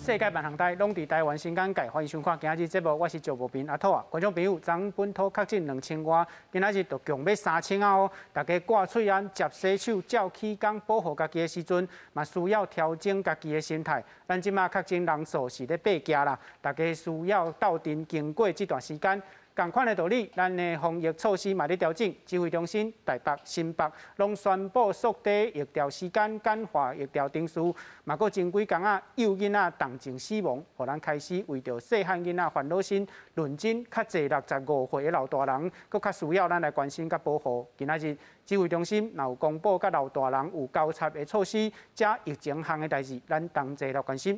世界萬項代攏佇台灣新簡介，歡迎收看今仔日節目，我是趙步平阿土啊。觀眾朋友，昨本土確診2000外，今仔日就共欲3000仔哦。大家掛喙罨、捷洗手、照起工，保護家己的時陣，嘛需要調整家己的心態。咱這馬確診人數是咧爬行啦，大家需要鬥陣經過這段時間。仝款的道理，咱的防疫措施嘛咧調整，指揮中心台北、新北攏宣布縮短疫調時間、簡化疫調程序，嘛閣前幾工仔幼囡仔重症死亡，予咱開始為著細漢囡仔煩惱心，論真較濟65歲的老大人，閣較需要咱來關心佮保護。今仔日指揮中心若有公布佮老大人有交叉的措施，這疫情項的代誌，咱同齊來關心。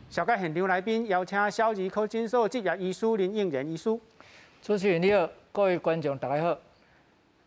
小解現場來賓邀請小兒科診所執業醫師林應仁醫師。主持人你好，各位觀眾大家好。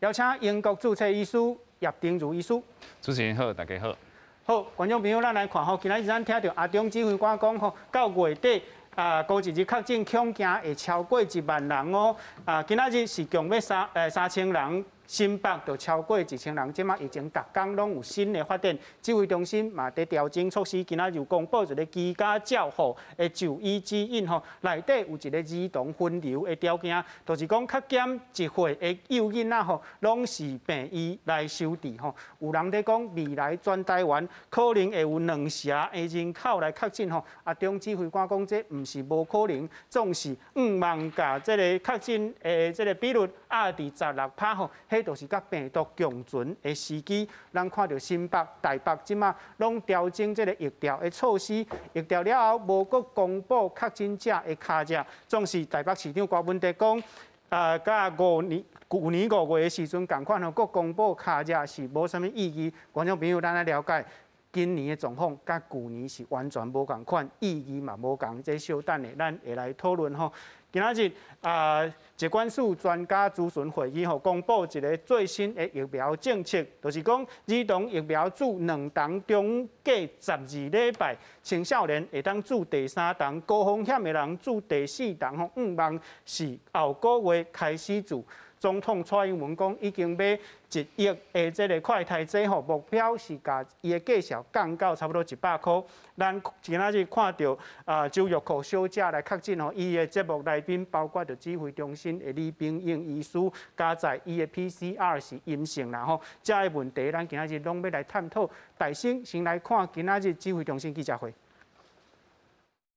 邀請英國註冊醫師葉丁如醫師。主持人好，大家好。好，觀眾朋友，咱來看吼，今仔日咱聽著阿中指揮官講吼，到月底啊，估一日確診恐驚會超過1萬人哦。啊，今仔日是共欲3000人。新北就超過1000人，這馬疫情逐工攏有新的發展，指揮中心嘛佇調整措施，今仔日公布一個居家照護的就醫指引吼，內底有一個兒童分流的條件，就是講較減1歲的幼囡仔吼，攏是病院來收治吼。有人佇講未來全台灣可能會有兩成的人口來確診吼，啊，中指揮官講這毋是無可能，總是向望共這個確診的這個比率壓佇16%吼。就是佮病毒共存的時機，咱看著新北、台北這馬攏調整這個疫調的措施，疫調了後無閣公布確診者的跤跡，總是台北市長柯文哲講，佮舊年5月的時陣仝款吼，閣公布跤跡是無啥物意義。觀眾朋友，咱來了解今年的狀況，佮舊年是完全無仝款，意義嘛無仝。這小等下咱會來討論吼。今仔日啊，疾管署專家諮詢會議吼，公布一個最新的疫苗政策，就是講兒童疫苗注兩針中隔12禮拜，青少年會當注第三針，高風險的人注第四針吼，向望是後個月開始注。總統蔡英文講，已經買1億的這個快篩劑吼，目標是共伊的價數降到差不多100箍。咱今仔日看著啊，周玉蔻小姐來確診吼，伊的節目來賓包括著指揮中心的李秉穎醫師，加在伊的 PCR 是陰性啦吼。這个問題，咱今仔日攏欲來探討。大先先來看今仔日指揮中心記者會。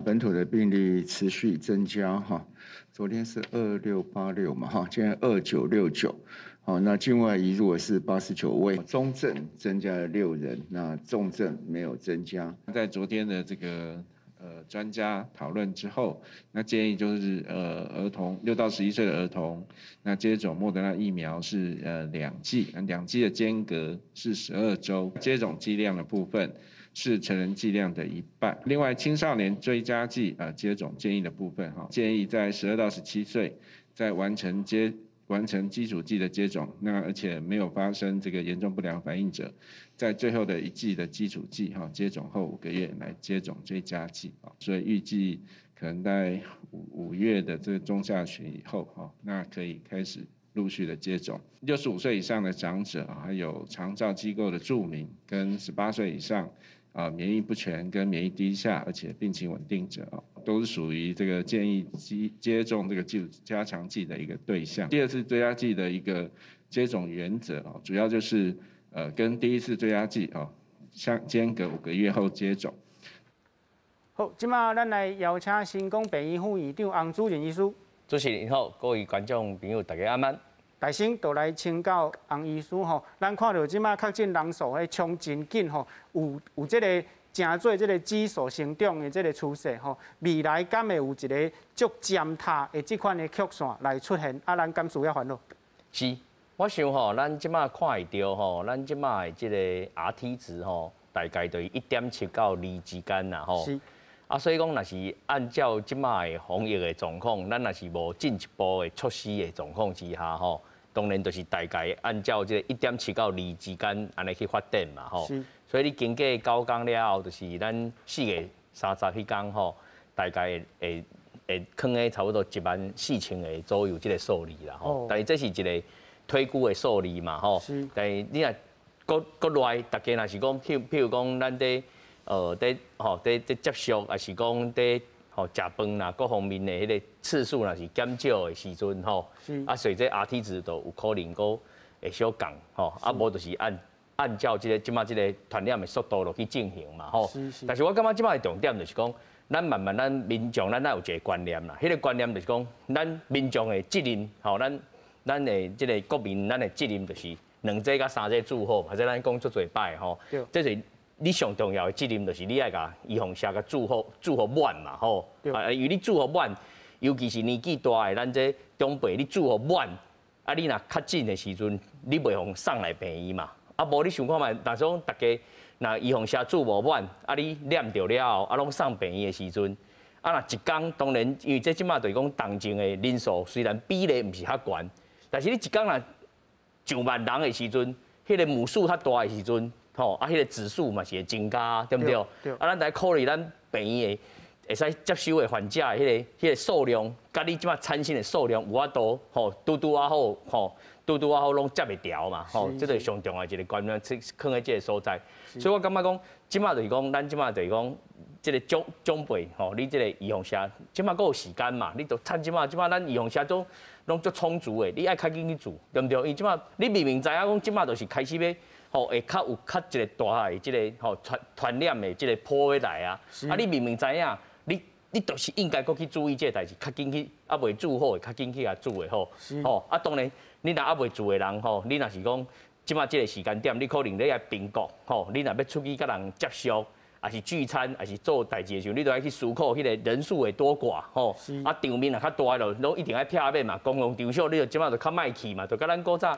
本土的病例持續增加哈，昨天是2686嘛哈，今天2969，好，那境外移入是89位，中症增加了6人，那重症沒有增加。在昨天的這個專家討論之後，那建議就是兒童6到11歲的兒童，那接種莫德納疫苗是兩劑，兩劑的間隔是12週，接種劑量的部分是成人劑量的一半。另外，青少年追加劑接種建議的部分哈，建議在12到17歲，在完成基礎劑的接種，那而且沒有發生這個嚴重不良反應者，在最後的一劑的基礎劑哈接種後5個月來接種追加劑啊，所以預計可能在5月的這個中下旬以後哈，那可以開始陸續的接種。65歲以上的長者啊，還有長照機構的住民跟18歲以上啊免疫不全跟免疫低下而且病情穩定者啊，都是屬於這個建議接種這個基礎加強劑的一個對象。第二次追加劑的一個接種原則啊，主要就是跟第一次追加劑啊相間隔5個月後接種。好，這馬咱來邀請新光病院副院長洪主任醫師。主持人好，各位觀眾朋友大家晚安。大先就來請教洪醫師吼，咱看著這馬確診人數彼衝真緊吼，有這個成做這個指數成長的這個趨勢吼，未來敢會有一個足尖塔的這款的曲線來出現？啊，咱敢需要煩惱？是，我想吼，咱這馬看會著吼，咱這馬的這個 RT 值吼，大概就1.7到2之間啦吼。啊，所以講，若是按照這馬的防疫的狀況，咱若是無進一步的措施的狀況之下吼，當然就是大概按照這個1.7到2之間按呢去發展嘛吼。所以你經過9工了後，就是咱4月30彼工吼，大概會囥佇差不多14000個左右這個數字啦吼。但是這是一個推估的數字嘛吼。但是你若國內大家若是講，譬如講，咱佇接觸，抑是講佇食飯啦，各方面的彼个次數若是減少的時陣吼，啊，所以這 RT 值就有可能閣會小降吼，啊，無就是按照這个這馬這个傳染的速度落去進行嘛吼。但是我感覺這馬的重點就是講，咱慢慢咱民眾咱愛有一个觀念啦，彼个觀念就是講，咱民眾的責任吼，咱的這个國民，咱的責任就是兩劑佮三劑注好，或者咱講足濟擺吼，這是你上重要的責任，就是你愛共預防射共注好，注予滿嘛吼。啊，因為你注予滿，尤其是年紀大的咱這長輩，你注予滿，啊，你若確診的時陣，你袂予送來病院嘛。啊，無你想看覓，若講大家若預防射注無滿，啊，你染著了後，啊，攏送病院的時陣，啊，若一工當然，因為這這馬就是講重症的人數雖然比例毋是較懸，但是你一工若上萬人的時陣，彼个母數較大的時陣，吼，啊，彼个指數嘛是會增加，對毋對？對。啊，咱來考慮咱病院的會使接收的患者的彼个數量，佮你這馬產生的數量有法度，吼，拄拄仔好，吼，拄拄仔好攏接會牢嘛，吼，這個上重要一个觀念，囥佇這个所在。所以我感覺講，這馬就是講，咱這馬就是講，這个長輩吼，你這个預防射，這馬閣有時間嘛，你就趁這馬，這馬咱預防射都攏足充足的，你愛較緊去注，對毋對？因為這馬你明明知影講，這馬就是開始欲吼，會較有較一個大的這个吼傳染的這个波欲來啊！啊，你明明知影，你就是應該閣去注意這个代誌，較緊去，猶未注好的，較緊去共注的好。吼，啊，當然，你若猶未注的人吼，你若是講這馬這个時間點，你可能你愛評估吼，你若欲出去佮人接觸，抑是聚餐，抑是做代誌的時陣，你都愛去思考彼个人數的多寡吼。啊，場面若較大就攏一定愛避免嘛。公共場所你就這馬就較莫去嘛，就佮咱古早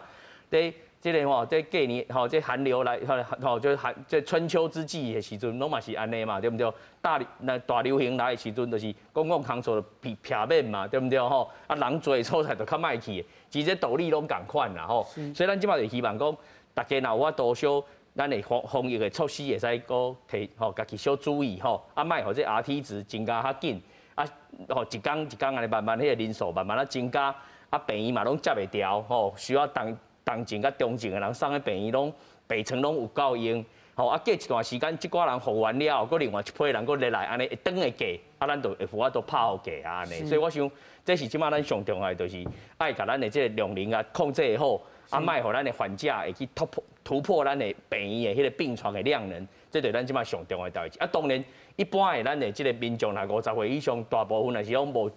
佇這个吼，這過年吼，這寒流來吼，就寒這春秋之際的時陣，攏嘛是按呢嘛，對毋對？大流行來的時陣，就是公共場所避免嘛，對毋對吼？啊，人濟的所在就較莫去，其實這道理攏仝款啦吼。所以咱這馬就希望講，大家若有法度小，咱的防疫的措施會使閣提吼，家己小注意吼，啊，莫予這 RT 值增加較緊，啊，吼一工一工按呢慢慢彼个人數慢慢仔增加，啊，病院嘛攏接袂牢吼，需要重症佮中症的人送去病院，攏病床攏有夠用，吼啊，過一段時間，這寡人復原了後，閣另外一批人閣入來，按呢會轉會過，啊，咱就會有法度拍予過啊按呢。所以我想，這是這馬咱上重要的，就是愛共咱的這个量能啊控制好，啊，莫予咱的患者會去突破咱的病院的彼个病床的量能，這就是咱這馬上重要的代誌。啊，當然，一般的咱的這个民眾若50歲以上，大部分也是講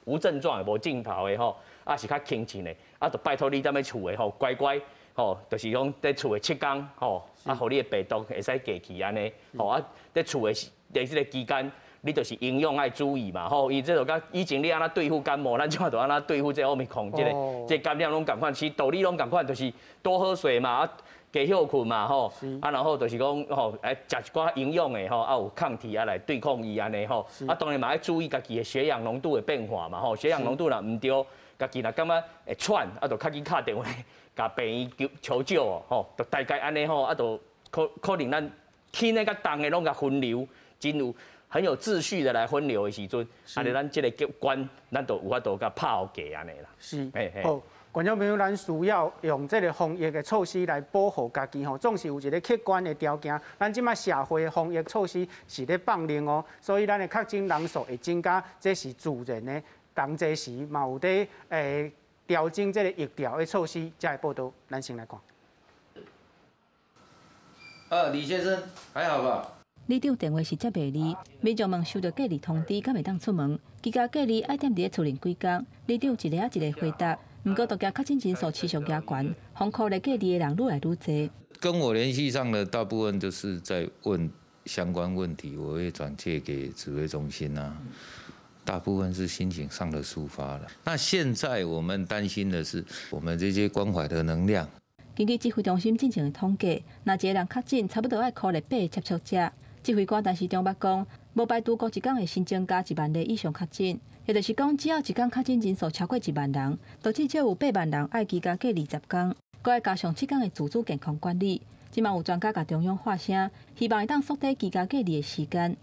無症狀的、無症頭的吼，啊是較輕症的，啊，就拜託你踮咧厝的吼，乖乖吼，就是講佇厝的7工吼，啊，予你的病毒會使過去按呢，吼啊，佇厝的佇這个期間，你就是營養愛注意嘛，吼，伊這就佮以前你按怎對付感冒，咱這馬就按怎對付這個 Omicron 這个這感染攏仝款，其實道理攏仝款，就是多喝水嘛，啊，加歇睏嘛，吼，啊，然後就是講吼，愛食一寡營養的吼，啊有抗體啊來對抗伊按呢吼，啊當然嘛愛注意家己的血氧濃度的變化嘛，吼，血氧濃度若毋對，家己若感覺會喘，啊，就較緊敲電話共病院求救哦，吼，就大概按呢吼，啊，就可能咱輕的佮重的攏共分流，真有很有秩序的來分流的時陣，按呢咱這个關，咱就有法度共拍予過按呢啦。好。觀眾朋友，咱需要用這个防疫的措施來保護家己吼，總是有一个客觀的條件。咱這馬社會的防疫措施是咧放寬哦，所以咱的確診人數會增加，這是自然的。同齊時嘛有佇調整這个疫調的措施，才會報道。咱先來看。啊，李先生，還好吧？里長電話是接袂離，民眾們收到隔離通知，敢會當出門？居家隔離愛踮佇咧厝內幾工？里長一个仔一个回答。毋過，獨家確診人數持續加懸，封區內隔離的人愈來愈濟。跟我聯繫上的大部分就是在問相關問題，我會轉介給指揮中心啊。大部分是心情上的抒發了。那現在我們擔心的是，我們這些關懷的能量。根據指揮中心進前的統計，若一个人確診，差不多愛箍咧八个接觸者。指揮官陳時中捌講，無排除過一工會新增加1萬例以上確診，也就是講，只要一工確診人數超過1萬人，就至少有8萬人愛居家隔離10工，閣愛加上7工的自主健康管理。這馬有專家共中央發聲，希望會當縮短居家隔離的時間。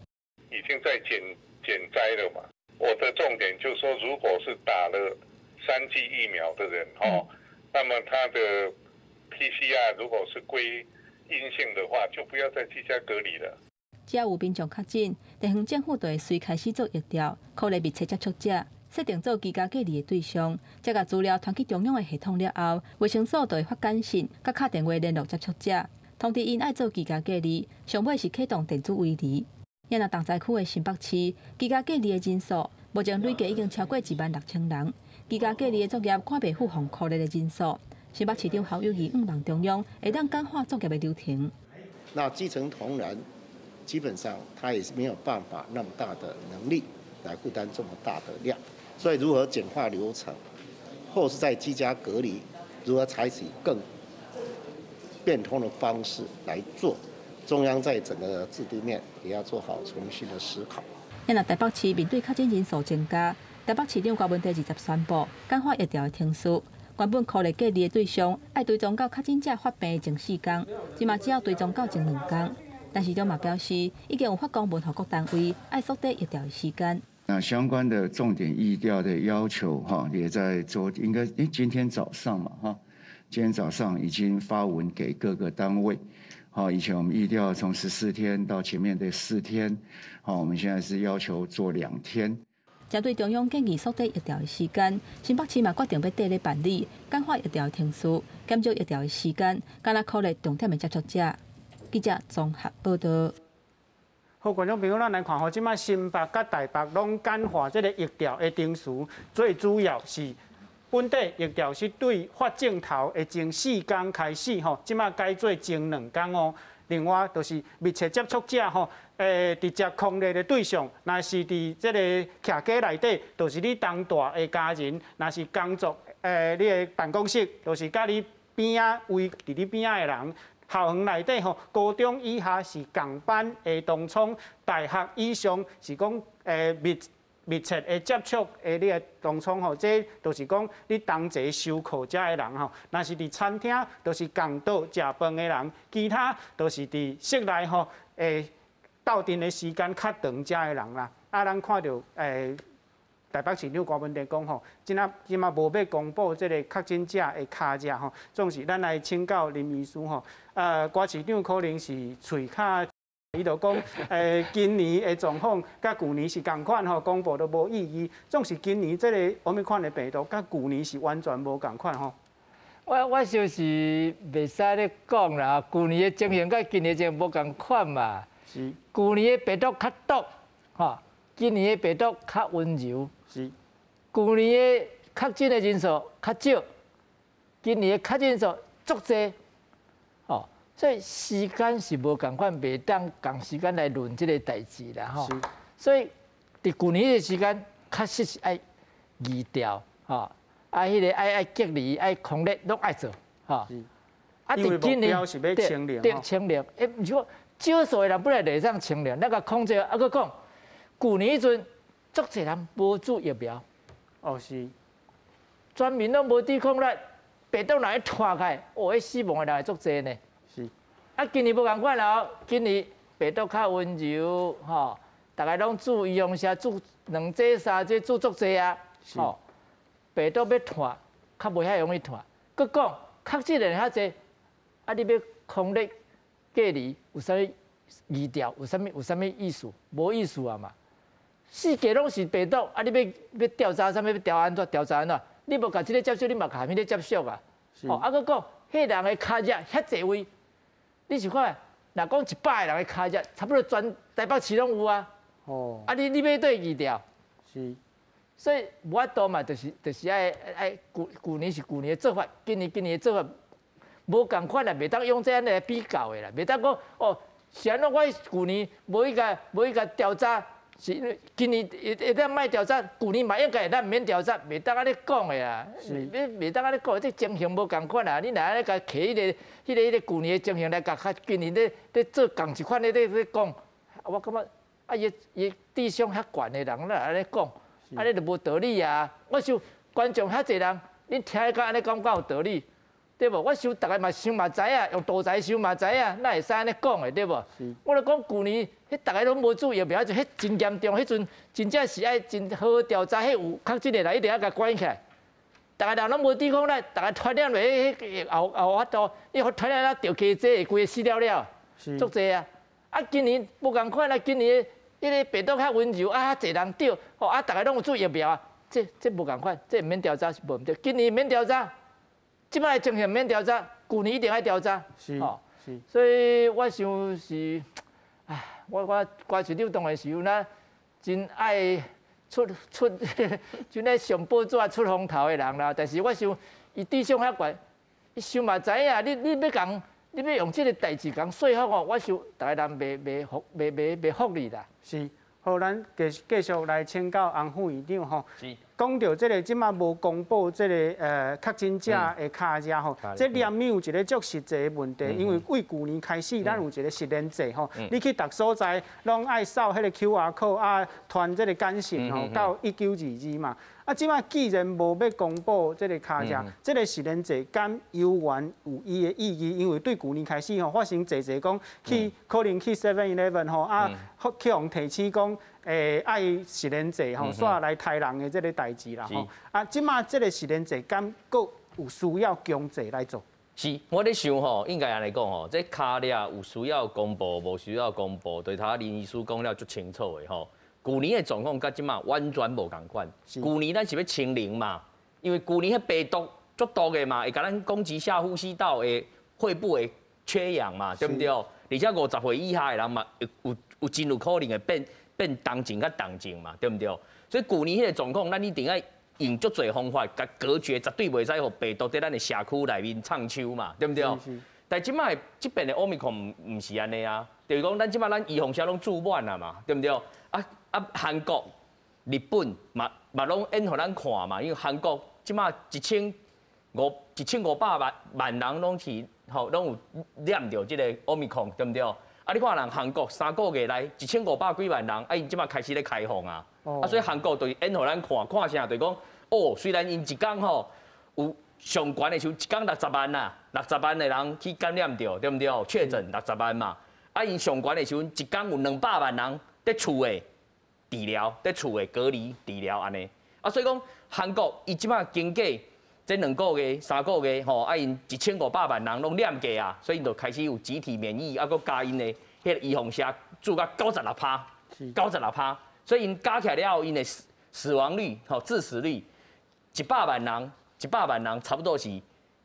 已經在減災了嘛？我的重點就是說，如果是打了三劑疫苗的人，哦，那麼他的 PCR 如果是歸阴性的话，就不要再居家隔离了。只要有民众确诊，地方政府就会随开始做疫调，考虑密切接触者，设定做居家隔离的对象。再共资料传去中央的系统了后，卫生所就会发简讯，佮敲电话联络接触者，通知𪜶爱做居家隔离。上尾是启动电子围篱。若若重灾区的新北市，居家隔离的人数目前累计已经超过1万6千人。居家隔离的作业赶袂赴防控的人数。新北市长侯友宜向望中央会当简化作业的流程。那基层同仁基本上他也是没有办法那么大的能力来负担这么大的量，所以如何简化流程，或是在居家隔离，如何采取更变通的方式来做，中央在整个制度面也要做好重新的思考。若台北市面对确诊人数增加，台北市长柯文哲20宣布简化疫调的程序。原本考虑隔离的对象爱追踪到确诊者发病的前4天，这马只要追踪到前2天。但市长嘛表示，已经有发公文予各单位，爱缩短疫调的时间。那相关的重点疫调的要求，哈，也在昨应该今天早上嘛，哈，今天早上已经发文给各个单位。好，以前我们疫调从14天到前面的4天，好，我们现在是要求做2天。针对中央建议缩短疫调的时间，新北市嘛决定欲缀咧办理简化疫调的程序，减少疫调的时间，敢若考虑重点的接触者。记者综合报道。好，观众朋友，咱来看吼，这马新北佮台北拢简化这个疫调的程序，最主要是本地疫调是对发症头的前4天开始吼，这马改做前2天哦。另外就是密切接触者吼，直接控制的对象，若是伫这个徛家内底，就是你同住的家人；若是工作，你的办公室，就是佮你边仔围伫你边仔的人。校园内底吼，高中以下是仝班的同窗，大学以上是讲密切的接触的你的同窗吼，这就是讲你同齐授课遮的人吼。若是伫餐厅，就是仝桌食饭的人，其他就是伫室内吼，斗阵的时间较长遮的人啦。啊，咱看著台北市长柯文哲讲吼，这马无欲公布这个确诊者的跤迹吼，总是咱来请教林医师吼。柯市长可能是喙较。伊就讲，今年的状况佮旧年是仝款吼，公布都无意义。总是今年这个奥密克戎的病毒佮旧年是完全无仝款吼。我想是袂使咧讲啦，旧年的情形佮今年情形无仝款嘛。是。旧年的病毒较毒，吼，今年的病毒较温柔。是。旧年的确诊的人数较少，今年的确诊数足济。所以时间是无仝款，袂当仝时间来论这个代志啦吼。所以伫旧年的时间，确实是爱疫调吼，啊，彼个爱隔离、爱控制，拢爱做吼。啊，伫今年对对清零，毋是讲少数的人本来就会当清零，咱共控制。啊，阁讲旧年彼阵，足济人无注疫苗。哦，是。全民拢无抵抗力，病毒若一拖开，哦，彼死亡的人会足济呢。啊，今年无仝款啦，今年病毒较温柔，吼，逐家拢注预防射，注2剂、3剂，注足济啊，吼，病毒欲湠，较袂遐容易湠。阁讲确诊的人遐济，啊，你欲控制隔离，有啥物疫调？有啥物意思？无意思啊嘛。四界拢是病毒，啊，你欲调查啥物？欲调按怎？调查按怎？你无共这个接触，你嘛共彼个接触啊。哦，啊，阁讲，彼人的跤迹遐济位。你想看，若讲100个人的跤迹，差不多全台北市拢有啊。哦。啊，你欲佗去疫调？是。所以无法度嘛，就是爱旧年是旧年的做法，今年今年的做法无仝款啦，袂当用这按呢来比较的啦，袂当讲哦，是按怎我旧年无去共调查，是因为今年会当莫调查，旧年嘛应该会当毋免调查，袂当按呢讲的啦。是。你袂当按呢讲，这情形无仝款啦。你若按呢共提彼个旧年的情形来共较今年咧做仝一款咧讲，我感觉啊，伊智商遐悬的人，哪会按呢讲？按呢就无道理啊！我想观众遐济人，恁听甲按呢讲敢有道理？对无？我想逐家嘛想嘛知影，用图才想嘛知影，哪会使按呢讲的？对无？我咧讲旧年，彼逐家拢无注疫苗，就彼真严重，彼阵真正是爱真好好调查，彼有确诊的人一定爱共关起来。逐个人攏無抵抗力，逐个傳染落去，後後法度，你傳染了著加濟，規个死了了，足濟啊！啊，今年無仝款啊，今年彼个病毒較溫柔，啊，較濟人著，吼啊，逐个攏有注疫苗啊，這無仝款，這毋免調查是無毋對。今年免調查，這擺情形免調查，舊年一定愛調查，吼。所以我想是，唉，我歌市長當然是有那真愛出出真愛上報紙出風頭的人啦。但是我想，伊智商遐懸，伊想嘛知影，你欲共，你欲用這个代誌共說服哦，我想逐个人袂服，袂服你啦。是，好，咱繼續來請教洪副院長吼。講著這个這馬無公布這个確診者的跤跡吼，這難免有一个足實際的問題，因為對舊年開始，咱有一個實聯制吼，你去逐所在攏愛掃彼個 QR code 啊，傳這個簡訊吼到1922嘛。啊，這馬既然無欲公布這个跤跡，這个實聯制敢猶原有伊的意義？因為對舊年開始吼，發生濟濟講去可能去 Seven Eleven 吼啊，去予提醒講。愛實聯制吼，煞來刣人的這个代誌啦吼。啊，這馬這个實聯制敢閣有需要強制來做？是，我咧想吼，應該按呢講吼，這跤跡有需要公布，無需要公布，對頭林醫師講了足清楚的吼。舊年的狀況佮這馬完全無仝款。舊年咱是欲清零嘛，因為舊年彼病毒足毒的嘛，會共咱攻擊下呼吸道的肺部會缺氧嘛，對毋對？而且50歲以下的人嘛，有真有可能會變重症佮重症嘛，對毋對？所以舊年彼个狀況，咱一定愛用足濟方法，共隔絕，絕對袂使予病毒佇咱的社區內面藏秋嘛，對毋對？但這擺這遍的奧密克戎毋是按呢啊，就是講咱這擺咱預防針攏注滿啊嘛，對毋對？啊，韓國、日本嘛攏演予咱看嘛，因為韓國這擺1500萬人攏是吼攏有染著這个奧密克戎，對毋對？啊！你看人韓國3個月內1500幾萬人，啊，𪜶這擺開始咧開放啊，啊，所以韓國就演予咱看，看啥？就是講，哦，雖然𪜶一工吼有上懸的時陣，一工六十萬啦，六十萬的人去感染著，對毋對？確診六十萬嘛，啊，𪜶上懸的時陣，一工有200萬人佇厝的治療，佇厝的隔離治療按呢。啊，所以講韓國伊這擺經過這2個月、3個月吼，啊，𪜶1500萬人攏染過啊，所以𪜶就開始有集體免疫，啊，閣加𪜶的彼个預防針注到96趴，九十六趴，所以𪜶加起來了後，𪜶的死亡率吼，致死率，100萬人，100萬人差不多是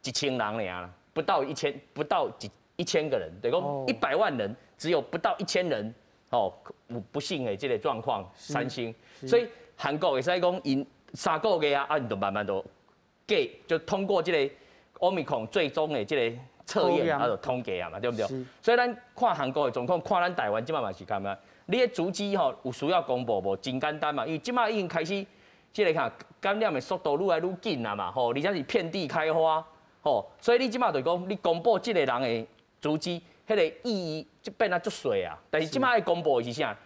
1000人爾啦，不到一千，不到1000個人，等於講100萬人只有不到1000人，吼，有不幸的這个狀況產生，所以韓國會使講𪜶3個月啊，啊，𪜶就慢慢就過就通過這个奧密克戎最終的這个測驗，啊，就統計啊嘛，對毋對？所以咱看韓國的狀況，看咱台灣這擺嘛是咁啊。你的足跡吼有需要公布無？真簡單嘛，因為這擺已經開始這个看感染的速度愈來愈緊啊嘛，吼，而且是遍地開花，吼，所以你這擺就講，你公布這个人的足跡，彼个意義就變啊足細啊。但是這擺愛公布的是啥？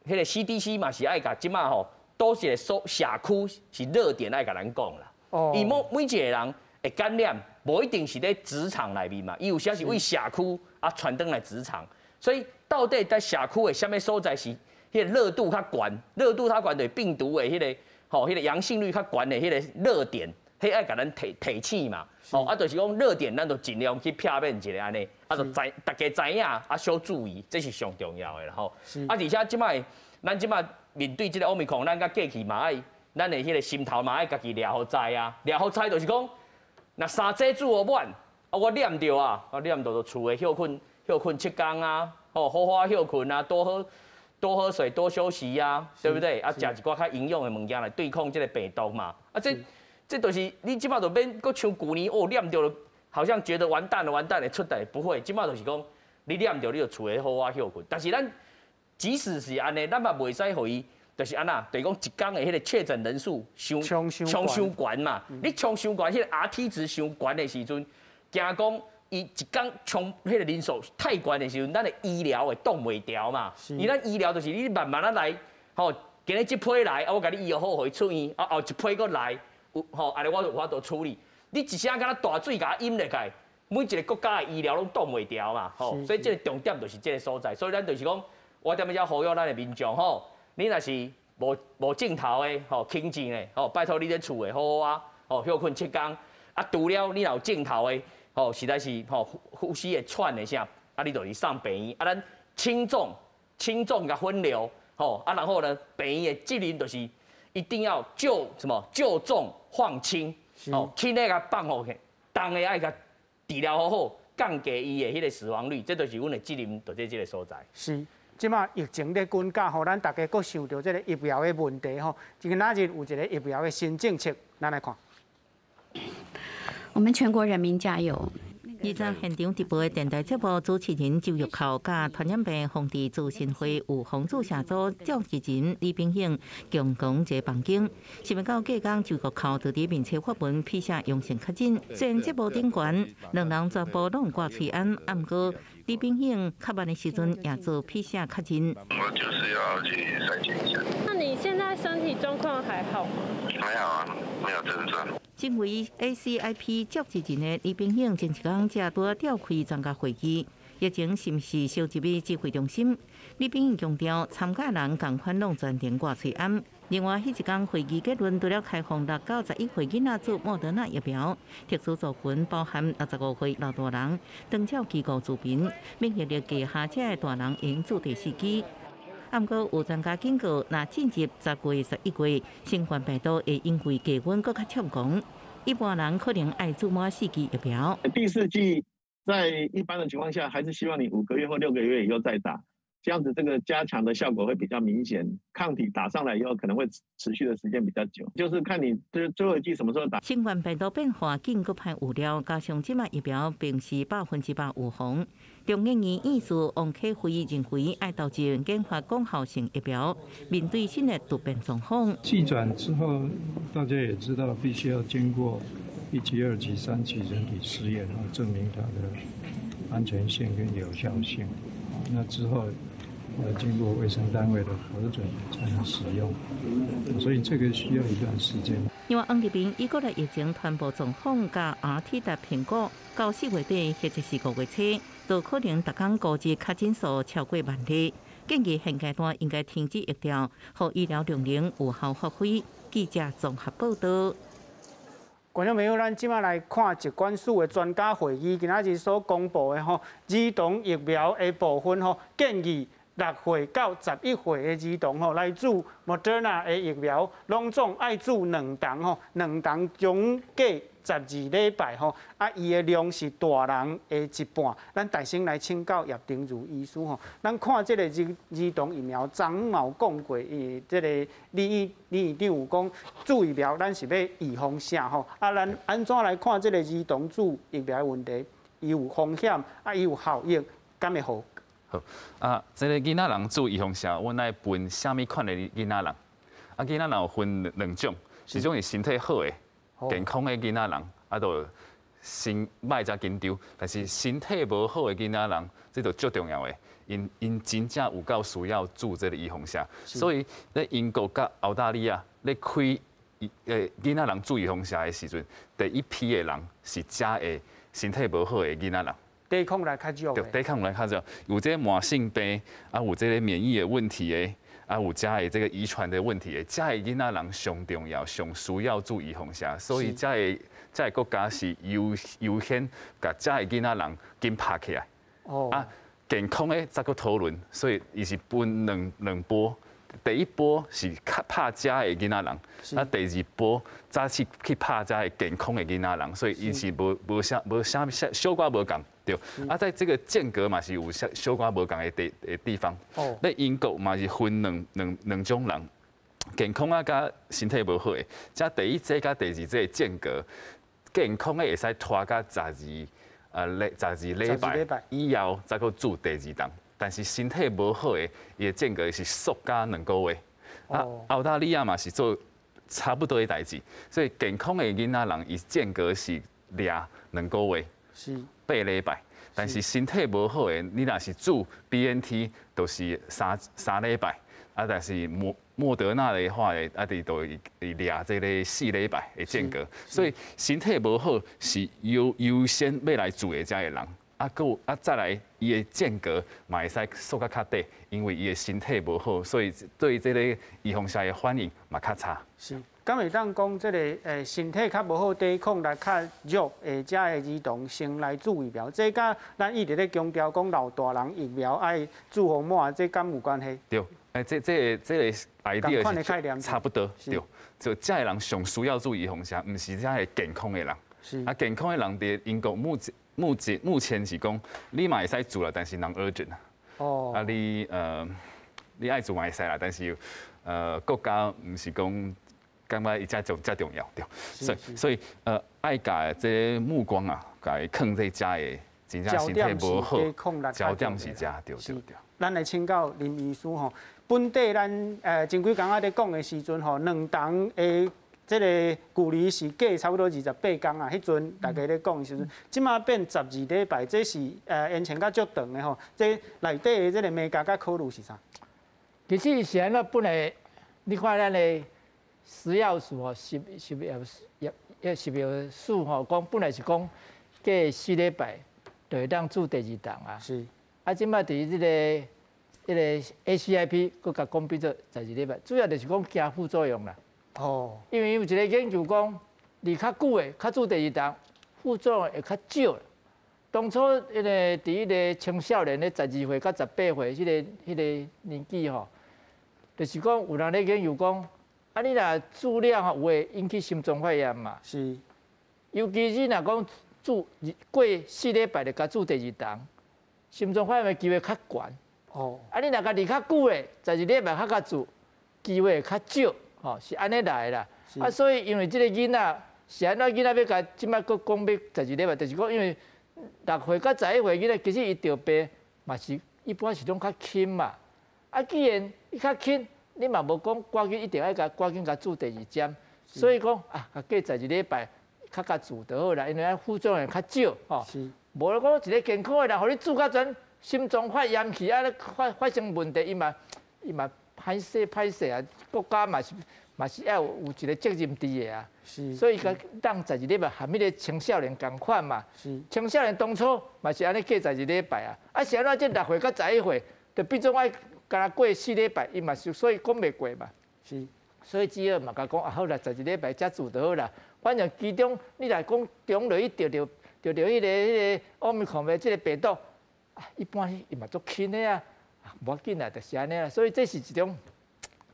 彼个 CDC 嘛是愛共這擺吼，佗一个所社區是熱點愛共咱講啦。伊每一个人會感染，無一定是佇職場內面嘛，伊有時是對社區啊傳轉來職場，所以到底佇社區的啥物所在是彼个熱度較懸，熱度較懸就是病毒的彼个吼，彼个陽性率較懸的彼个熱點，彼愛共咱提醒嘛，吼啊，就是講熱點，咱就盡量去避免一下按呢，啊，就知逐家知影啊，小注意，這是上重要的啦吼。啊，而且這擺咱這擺面對這个奧密克戎，咱佮過去嘛愛。咱的彼个心頭嘛愛家己掠予知啊，掠予知就是講，若三劑注予滿，啊我染著啊，啊染著就厝的歇睏歇睏7工啊，吼好好歇睏啊，多喝水，多休息啊，對不對？啊，食一寡較營養的物件來對抗這个病毒嘛。啊，這就是你這擺就免閣像舊年哦染著了，好像覺得完蛋了完蛋了出代不會，這擺就是講你染著你就厝的好好歇睏。但是咱即使是按呢，咱嘛袂使予伊。就是按怎，就是講一工的彼个確診人數傷衝傷懸嘛，你衝傷懸，彼个 RT 值傷懸的時陣，驚講伊一工衝彼个人數太懸的時陣，咱的醫療會擋袂牢嘛。伊咱醫療就是你慢慢仔來，吼，今日這批來，啊，我共你醫好，予伊出院，啊，後一批閣來，有吼，按呢我就有法度處理。你一聲敢若大水共淹落來，每一个國家的醫療攏擋袂牢嘛，吼，所以這个重點就是這个所在。所以咱就是講，我踮遮呼籲咱的民眾吼。你若是無症頭的，吼，輕症的，吼，拜託你佇厝的好好啊，吼，歇睏7工。啊，除了你若有症头的，吼，实在是吼呼吸会喘的啥，啊，你就是送病院。啊，咱轻重轻重共分流，吼，啊，然后呢，病院的责任就是一定要救什么救重放轻，哦，轻的共放予去，重的爱共治疗好好，降低伊的彼个死亡率，这就是阮的责任，就佇這个所在。是，這馬疫情咧滾價吼，咱大家閣想著這个疫苗的問題吼，今仔日有一个疫苗的新政策，咱來看。我們全國人民加油！二十現場直播的電台節目主持人周玉蔻佮傳染病防治諮詢會預防注射組召集人李炳興共同一個房間。是毋到隔工，周玉蔻就佇面冊發文 PCR 陽性確診。雖然節目頂懸，兩人全部攏掛喙罨，毋過李炳興較慢的時陣也做 PCR 確診。我就是要去篩檢一下。那你現在身體狀況還好嗎？還好啊，沒有症狀。身為 ACIP 召集人的李炳興，前一工才拄仔召開專家會議，疫情是毋是相入去指揮中心？李炳興強調，參加人仝款攏全程掛喙罨。另外，彼一工會議結論，除了開放6到11歲囡仔注莫德納疫苗，特殊族群包含65歲老大人、長照機構住民、免疫力低下這的大人會用注第四劑。毋過有專家警告，若進入10月、11月，新冠病毒會因為低溫閣較猖狂，一般人可能愛注滿四劑疫苗。第四劑在一般的情況下，還是希望你5個月或6個月以後再打，這樣子這個加強的效果會比較明顯，抗體打上來以後可能會持續的時間比較久，就是看你最後一劑什麼時候打。新冠病毒變化緊閣歹預料，加上這擺疫苗並毋是100%預防。中研院院士王克非認為，愛投入研發廣效性疫苗，面對新的突變狀況。技轉之後，大家也知道，必須要經過一級、二級、三級人體試驗，然後證明它的安全性跟有效性。那之後要經過衛生單位的核准才能使用，所以這個需要一段時間。另外，黃立明伊國內疫情傳播狀況佮 RT 值評估，到4月底或者是5月初，都可能逐工估計確診數超過萬例。建議現階段應該停止疫調，予醫療量能有效發揮。記者綜合報道。觀眾朋友，咱這馬來看疾管署的專家會議，今仔日所公布的吼兒童疫苗的部分吼，建議6歲到11歲的兒童吼來注莫德納的疫苗，攏總愛注兩針吼，兩針總計12禮拜吼，啊，伊的量是大人的一半。咱大先來請教葉丁如醫師吼，咱看這个兒童疫苗，昨昏嘛有講過，伊這个李院長有講注疫苗，咱是欲預防啥吼？啊，咱按怎來看這个兒童注疫苗的問題？伊有風險，啊，伊有效益，敢會好？好，啊，這个囡仔人注預防射，阮愛分啥物款的囡仔人？啊，囡仔人有分兩種，一種是身體好的、健康的囡仔人，啊，就先莫遮緊張；但是身體無好的囡仔人，這就足重要的，𪜶真正有夠需要注這个預防射。所以咧英國佮澳大利亞咧開囡仔人注預防射的時陣，第一批的人是遮的身體無好的囡仔人。抵抗力較弱。對，抵抗力較弱，有這個慢性病，啊，有這個免疫的問題的，啊，有遮的這個遺傳的問題的，遮的囡仔人上重要、上需要注預防射，所以遮的國家是優先共遮的囡仔人緊拍起來。哦。啊，健康的才閣討論，所以伊是分兩波，第一波是較拍遮的囡仔人，啊，第二波才去拍遮的健康的囡仔人，所以伊是無啥小可無仝。對，啊，在這個間隔嘛是有小可無仝的地方。哦。咧英國嘛是分兩種人，健康啊佮身體無好的，遮第一劑佮第二劑的間隔，健康的會使拖到12禮拜以後才閣注第二針，但是身體無好的，伊的間隔是縮到2個月。啊，澳大利亞嘛是做差不多的代誌，所以健康的囡仔人伊間隔是掠2個月。是。8禮拜，但是身體無好的，你若是注 BNT，就是三禮拜，啊，但是莫德納的話，啊，佇都會掠這个4禮拜的間隔，所以身體無好是優先欲來注的遮的人，啊，閣啊再來伊的間隔嘛會使縮較較短，因為伊的身體無好，所以對這个預防射的反應嘛較差。是。敢會當講這个身體較無好，抵抗力較弱的遮的兒童先來注疫苗，這佮咱一直咧強調講老大人疫苗愛注予滿，這敢有關係？對，這个 idea 是差不多，對，就這个人上需要注預防射，毋是遮个健康的人。啊，健康的人佇英國目前是講，你嘛會使注啦，但是 non urgent 啊。啊，你愛注嘛會使啦，但是國家毋是講感覺伊遮重遮重要，對。所以愛共這目光啊，共伊囥佇遮个真正身體無好，焦點是遮，對對對。咱來請教林醫師吼，本底咱前幾工仔咧講的時陣吼，兩銅的這个距離是隔差不多28工啊，彼陣大家咧講的時陣，這馬變12禮拜，這是延長較足長的吼。這內底的這个眉角佮考慮是啥？其實是按怎本來，你看咱的食藥署吼，食藥署吼，講本來是講隔4禮拜就會當注第二針啊。啊，這馬佇這个 ACIP 閣共講變做12禮拜，主要就是講驚副作用啦。因為有一个研究講，離較久的，較注第二針，副作用會較少。當初彼个佇彼个青少年咧，12歲佮18歲彼个年紀吼，就是講有人咧研究講，啊，你若注了吼，有會引起心臟發炎嘛？尤其你若講注過4禮拜就共注第二針，心臟發炎的機會較懸。啊，你若共離較久的，12禮拜較共注，機會會較少。吼，是按呢來啦。啊，所以因為這个囡仔是按怎囡仔欲共這擺閣講欲12禮拜，就是講因為6歲佮11歲囡仔，其實伊著病嘛是一般是攏較輕嘛。啊，既然伊較輕，你嘛無講趕緊一定愛共趕緊共注第二針，所以講啊，隔12禮拜較共注就好啦，因為按副作用較少吼。無講一个健康的人，予你注甲陣心臟發炎去，啊，發生問題，伊嘛歹勢歹勢啊，國家嘛是愛有一个責任佇的啊。所以共當12禮拜含彼个青少年仝款嘛。青少年當初嘛是按呢隔12禮拜啊，啊是按怎這6歲佮11歲，就變做愛敢若過4禮拜，伊嘛是所以講袂過嘛。所以只好嘛共講啊，好啦，12禮拜才注就好啦。反正其中你若講中落去著彼个奧密克戎的這个病毒，啊，一般伊嘛足輕的啊，無要緊啦，就是按呢啦。所以這是一種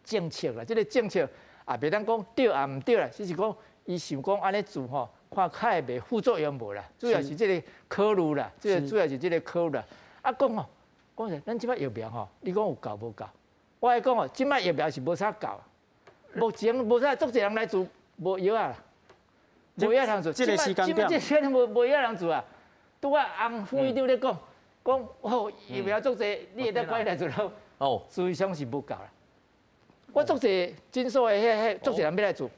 政策啦，這个政策也袂當講對也毋對啦，只是講伊想講按呢做吼，看較會袂副作用無啦，主要是這个考慮啦，這个主要是這个考慮啦。啊，講吼，講者咱這擺疫苗吼，你講有夠無夠？我來講吼，這擺疫苗是無啥夠，目前無啥足濟人來注，無藥啊，無藥通注。這个時間點，這時間無藥通注啊。拄仔洪副院長咧講，講哦疫苗足濟，你會當趕緊來注咯。事實上是無夠啦。我足濟診所的彼足濟人欲來注，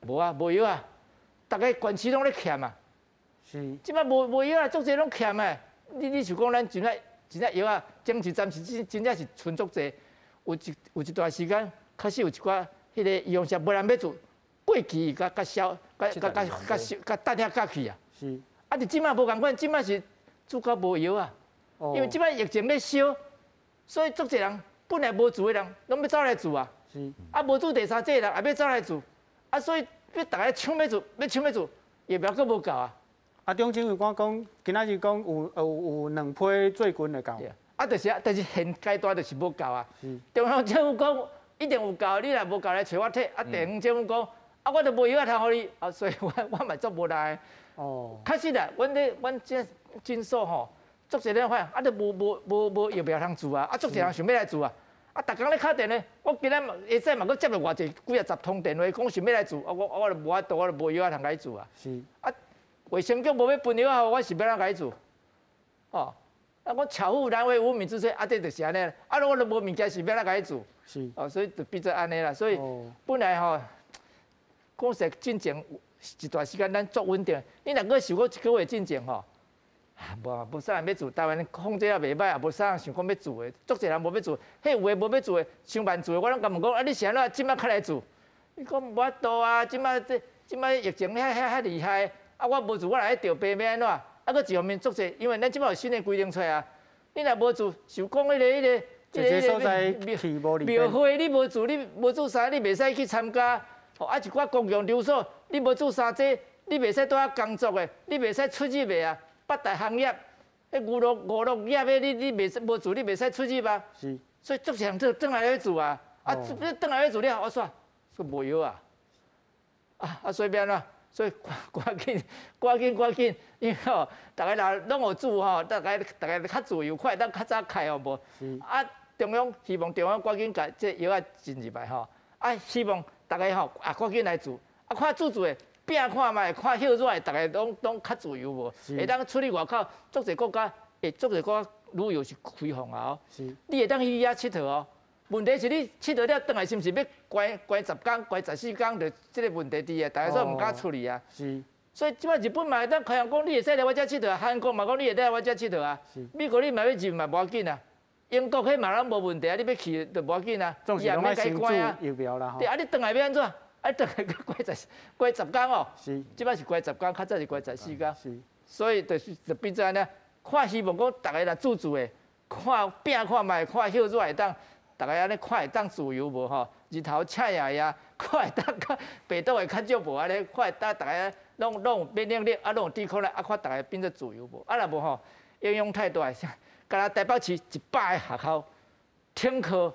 無啊，無藥啊，逐个縣市攏咧欠啊。這擺無藥啊，足濟攏欠的。你想講咱真正藥啊，前一陣是真正是賰足濟，有一段時間確實有一寡彼个預防針無人欲注，過期共共銷，共共共共共等遐較去啊。啊，佇這擺無仝款，這擺是注到無藥啊。因為這擺疫情咧燒，所以足濟人本來無注的人，攏欲走來注啊。啊，無注第三劑的人也欲走來注，啊，所以欲逐个搶欲注，欲搶欲注，疫苗閣無夠啊。啊，中指揮官講，今仔日講有兩批最近會夠。啊，就是啊，但是現階段就是無夠啊。中央政府講一定有夠，你若無夠來揣我提。啊，地方政府講，啊，我就無藥通予你，啊，所以我嘛足無奈。確實啦，阮這診所吼，足濟人發現，啊，都無疫苗通注啊，啊，足濟人想欲來注啊。啊，逐工咧敲電話，我今仔下早嘛閣接著偌濟幾仔十通電話，講想欲來注，啊，我就無法度，我就無藥通共伊注啊。啊，衛生局無欲分藥仔，我是欲按怎共伊注？哦，啊，我巧婦難為無米之炊，啊，這就是按呢。啊，我都無物件，是欲按怎共伊注？哦，所以就變做按呢啦。所以本來吼，講實進前一段時間咱足穩定，你若閣想講一个月進前吼，無啥人欲注，台灣控制也袂䆀，也無啥人想講欲注的，足濟人無欲注，彼有的無欲注的，傷慢注的，我攏共問講，啊，你是按怎這擺較來注？伊講無法度啊，這擺疫情遐厲害，啊，我無注，我來著病欲按怎？啊，閣一方面足濟，因為咱這擺有新的規定出來啊，你若無注，想講彼个這個所在去無廟會你無注，你無注啥，你袂使去參加。吼啊，一寡公共场所，你無注三劑，你袂使蹛遐工作的，你袂使出入的啊。八大行業，彼娛樂業的，你袂使無注，你袂使出入啊。是。所以足濟人轉來欲注啊，啊，你轉來欲注了，我煞說無藥啊。啊，所以欲按怎？所以趕緊、趕緊、趕緊，因為吼，逐家若攏有注吼，逐家較自由，看會當較早開予無？啊，中央希望中央趕緊共這藥仔進入來吼，啊，希望逐家吼啊趕緊來注，啊看注注的拼看覓，看歇熱，逐家攏較自由無？會當出去外口，足濟國家，會足濟國家旅遊是開放啊！你會當去遐𨑨迌哦。問題是你𨑨迌了，轉來是毋是欲關關10工、關14工？就這個問題佇啊，大家煞毋敢出去啊。是。所以這擺日本嘛會當開放講，你會使來我遮𨑨迌啊；韓國嘛講，你會來我遮𨑨迌啊。美國你嘛欲入嘛無要緊啊。英國彼嘛攏無問題啊，你欲去就無要緊啊。伊也免共關啊。疫苗啦。對啊，你轉來欲按怎？啊，轉來閣關10工哦。是。這擺是關十工，較早是關14工。是。所以就是就變做按呢，看希望講逐家若注注的，看拼看覓，看歇熱會當。逐家按呢看會當自由無吼？日頭赤炎炎，看會當較病毒會較少無按呢？看會當逐家攏有免疫力，啊，攏有抵抗力，啊，看逐家變做自由無？啊，若無吼，影響太大，敢若台北市100个學校停課，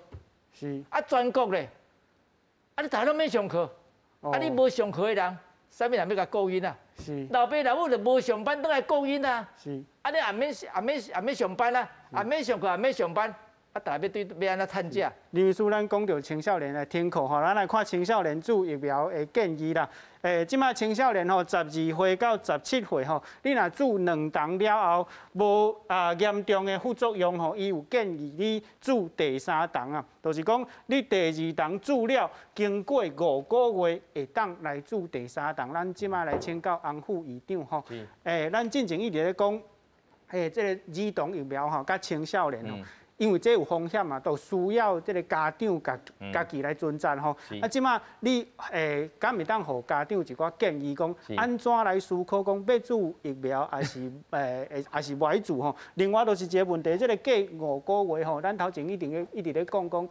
是啊，全國咧，啊，你逐家攏免上課，啊，你無上課的人，啥物人欲共顧囡仔？是老爸老母就無上班，轉來顧囡仔。是啊，你也免也免也免上班啊，也免上課，也免上班。啊，逐家欲對欲按怎趁食？林醫師，咱講著青少年的停課吼，咱來看青少年注疫苗的建議啦。這擺青少年吼，12歲到17歲吼，你若注兩針了後，無啊嚴重的副作用吼，伊有建議你注第三針啊，就是講你第二針注了，經過5個月會當來注第三針。咱這擺來請教洪副院長吼。咱進前一直咧講，這个兒童疫苗吼，佮青少年吼。因為這有風險嘛，都需要這个家長家家己來遵責吼。啊，這擺你敢會當予家長一寡建議，講按怎來思考，講欲注疫苗，還是袂注吼？另外就是一个問題，這个過五個月吼，咱頭前一定一直咧講講，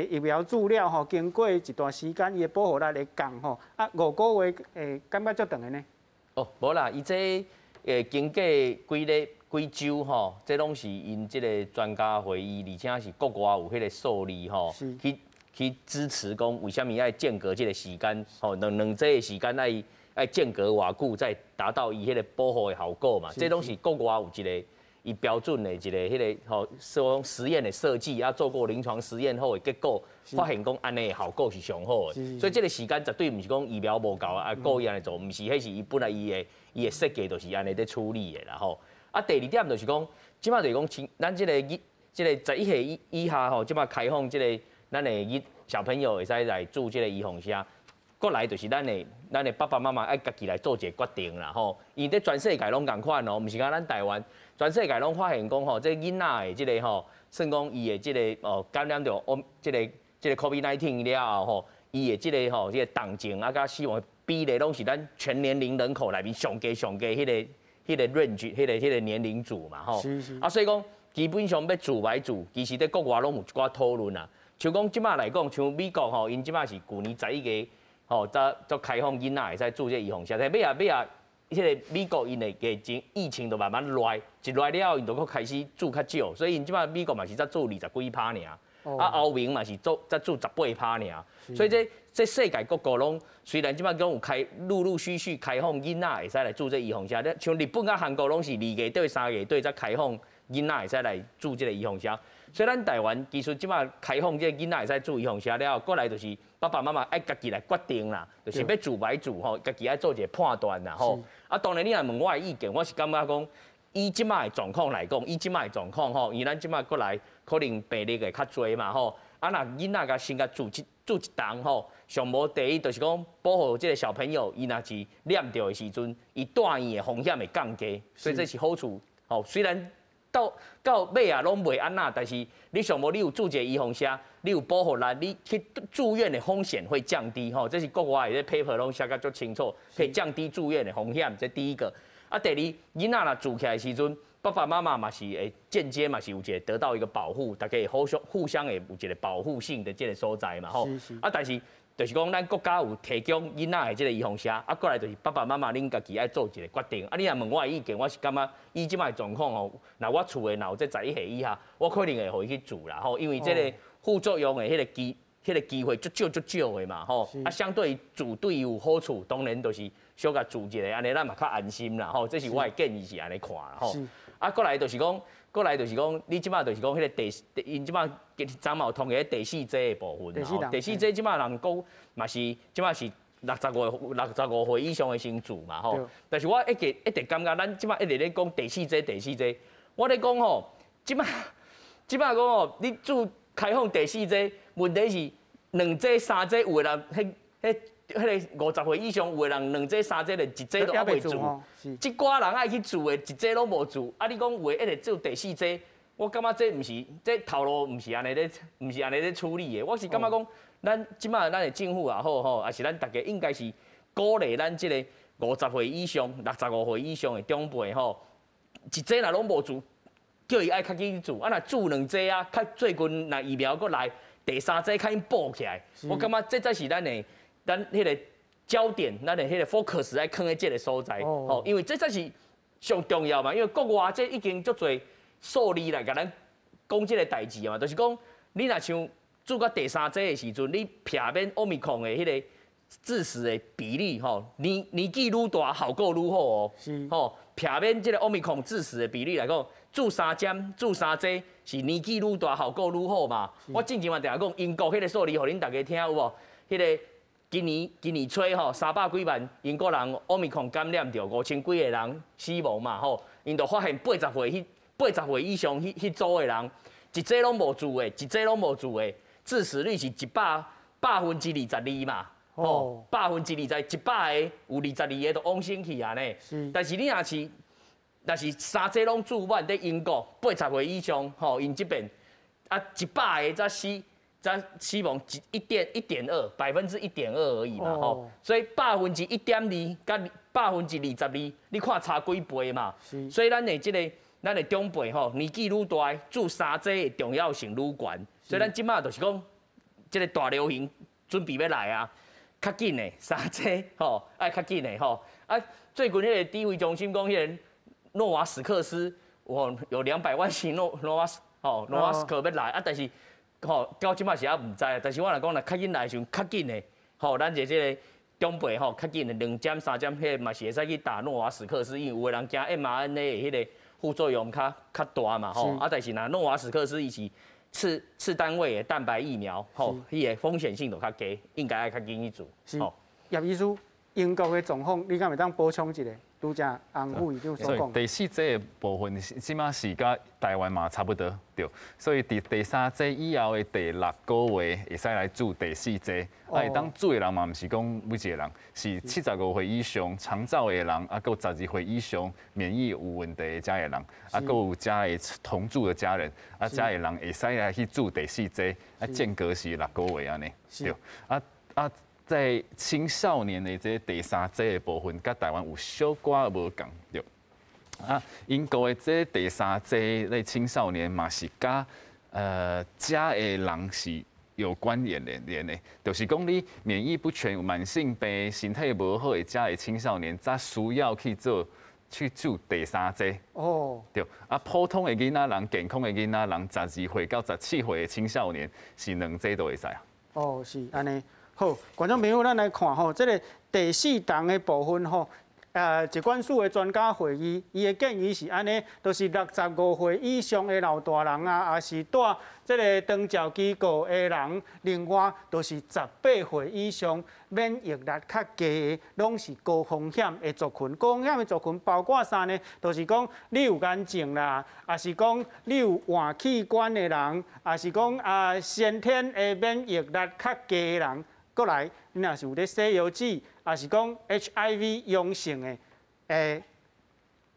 疫苗注了吼，經過一段時間，伊的保護力會降吼。啊，五個月感覺足長的呢？哦，無啦，伊這經過幾个幾週吼，這攏是𪜶這个專家會議，而且是國外有彼个數字吼，去支持講為啥物愛間隔這个時間，吼兩劑的時間愛間隔偌久，才達到伊彼个保護的效果嘛。這攏是國外有一个伊標準的一个彼个吼，說實驗的設計啊，做過臨床實驗後的結果，發現講按呢的效果是上好的。所以這个時間絕對毋是講疫苗無夠啊，故意按呢做，毋是，彼是伊本來伊的設計就是按呢佇處理的啦吼。啊，第二點就是講，這擺就是講，親，咱這个這个11歲以下吼，這擺開放這个咱的小朋友會使來注這个預防針。過來就是咱的爸爸媽媽愛家己來做一个決定啦吼。因為佇全世界攏仝款哦，毋是干咱台灣，全世界攏發現講吼，這囡仔的這个吼，算講伊的這个哦感染著哦這个 COVID-19 了後吼，伊的這个吼這个重症啊佮死亡比例攏是咱全年齡人口內面上低上低彼个 range，彼个年齡組嘛吼。啊，所以講基本上欲注袂注，其實佇國外攏有一寡討論啊。像講這擺來講，像美國吼，𪜶這擺是舊年11月吼，才才開放囡仔會使注這預防針，但尾仔尾仔，彼个美國𪜶的疫情就慢慢來，一來了後，𪜶就閣開始注較少，所以𪜶這擺美國嘛是才注20幾趴爾，啊歐盟嘛是做才注18趴爾，所以這世界各國攏雖然這擺講有開陸陸續續開放囡仔會使來注這預防針，像日本佮韓國攏是2月底3月底才開放囡仔會使來注這个預防針。所以咱台灣其實這擺開放這个囡仔會使注預防針了後，過來就是爸爸媽媽愛家己來決定啦，就是欲注袂注吼，家己愛做一个判斷啦吼。啊，當然你若問我的意見，我是感覺講，以這擺的狀況來講，以這擺的狀況吼，因為咱這擺過來可能病例會較濟嘛吼。啊，若囡仔共先共注一針吼，上無第一就是講保護這个小朋友，伊若是染著的時陣，伊住院的風險會降低，所以這是好處。吼，雖然到尾啊，攏袂按怎，但是你上無你有注一个預防針，你有保護力，你去住院的風險會降低吼。這是國外的 paper 攏寫甲足清楚，可以降低住院的風險。這第一個。啊，第二，囡仔若注起來的時陣，爸爸媽媽嘛是會間接嘛是有一个得到一個保護，大家會互相互相會有一個保護性的這个所在嘛吼。啊，但是就是講咱國家有提供囡仔的這個預防射，啊，過來就是爸爸媽媽恁家己愛做一個決定。啊，你若問我的意見，我是感覺以這擺狀況吼，若我厝的若有這11歲以下，我可能會予伊去注啦吼，因為這個副作用的彼個機會足少足少的嘛吼。啊，相對注對伊有好處，當然就是小共注一下，按呢咱嘛較安心啦吼。這是我的建議是按呢看啦吼。啊，過來就是講。過來就是講，你這擺就是講彼個第，𪜶這擺昨嘛有通過第四劑的部分吼，第四劑這擺人講嘛是這擺是65歲以上的先注嘛吼。但是我一直一直感覺咱這擺一直咧講第四劑第四劑，我咧講吼，這擺講吼，你注開放第四劑，問題是兩劑三劑有的人，彼個50歲以上有的人兩劑三劑連一劑都猶未注，這寡人愛去注的，一劑攏無注。啊，你講有的一直做第四劑，我感覺這毋是，這頭路毋是按呢咧，毋是按呢咧處理的。我是感覺講，咱這擺咱的政府也好吼，抑是咱逐家應該是鼓勵咱這個50歲以上、65歲以上的長輩吼，一劑若攏無注，叫伊愛較緊注。啊，若注兩劑啊，較最近若疫苗閣來，第三劑較緊補起來。我感覺這才是咱的。咱彼個焦點，咱的彼個 focus 愛囥佇這個所在，吼，因為這才是上重要嘛。因為國外這已經足濟數字來共咱講這個代誌嘛，就是講你若像注到第三劑的時陣，你避免奧密克戎的彼個致死的比例，吼，年紀愈大效果愈好哦，吼，避免這個奧密克戎致死的比例來講，注三針、注三劑是年紀愈大效果愈好嘛。我之前嘛定定講英國彼個數字，予恁大家聽有無？彼個。今年初吼，300幾萬英國人奧密克戎感染著，5000幾個人死亡嘛吼，𪜶就發現80歲以上彼組的人，一劑攏無注的，一劑攏無注的，致死率是122%嘛，吼，20%，100個有22個都往生去啊呢。但是你若是三劑攏注滿，佇英國八十歲以上吼，𪜶這邊啊100個才死。才死亡一點一點二，1.2%而已嘛，吼，所以1.2%佮22%，你看差幾倍嘛？所以咱的這個咱的長輩吼，年紀愈大，注三劑的重要性愈懸。所以咱這擺就是講，這個大流行準備欲來啊，較緊的三劑吼，愛較緊的吼。啊，最近彼個指揮中心講，彼個諾瓦斯克斯，有200萬劑諾瓦斯吼諾瓦斯克欲來啊，但是。吼，到這擺是猶毋知，但是我若講若較緊來的時陣，較緊的，吼，咱這個長輩吼，較緊的兩針三針，彼個嘛是會使去打諾瓦斯克斯，因為有的人驚 mRNA 的彼個副作用較大嘛，吼，啊，但是若諾瓦斯克斯伊是次單位的蛋白疫苗，吼，彼個風險性就較低，應該愛較緊去做。是，葉醫師，英國的狀況，你敢會當補充一下？拄才洪副院長所講。第四劑的部分，這擺是佮台灣嘛差不多，對。所以佇第三劑以後的第六個月會使來注第四劑。啊，會當注的人嘛，毋是講每一個人，是75歲以上長照的人，啊，閣有12歲以上免疫有問題的遮的人，啊，閣有遮的同住的家人，啊，遮的人會使來去注第四劑，啊，間隔是六個月按呢，對。啊啊。在青少年的這第三劑的部分，佮台灣有小可無仝對。啊，英國的這第三劑咧青少年嘛是佮遮的人是有關聯的，就是講你免疫不全、慢性病、身體無好的遮的青少年，才需要去做去注第三劑。哦，對。啊，普通的囡仔人、健康的囡仔人，12歲到17歲的青少年是兩劑都會使啊。哦，是按呢。好，觀眾朋友，咱來看吼，這個第四筒的部分吼，疾管署的專家會議，伊的建議是按呢，就是65歲以上的老大人啊，抑是蹛這個長照機構的人，另外就是18歲以上免疫力較低的，攏是高風險的族群。高風險的族群包括啥呢？就是講你有癌症啦，抑是講你有換器官的人，抑是講啊先天的免疫力較低的人。過來，你若是有咧洗藥劑，抑是講 HIV 陽性的，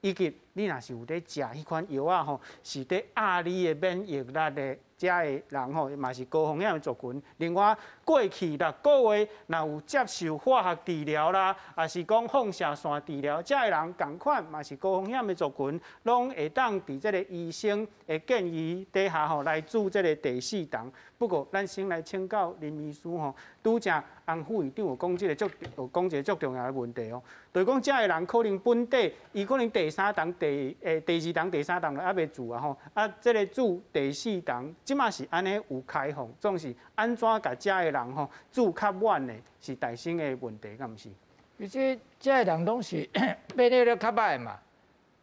以及你若是有咧食彼款藥仔吼，是咧壓你的免疫力的。遮的人吼，嘛是高风险的族群。另外，过去六个月若有接受化学治疗啦，抑是讲放射线治疗，遮的人仝款嘛是高风险的族群，拢会当伫这个医生的建议底下吼来注这个第四筒。不过，咱先来请教林医师吼，拄才洪副院长有讲这个足，有讲一个足重要的问题哦，就是讲遮的人可能本底，伊可能第三筒、第二筒、第三筒都犹未注啊吼，啊，这个注第四筒，这马是按呢有开放，总是按怎共遮的人吼注较满的，是大先的问题，敢毋是？其实遮的人拢是免疫力较歹嘛，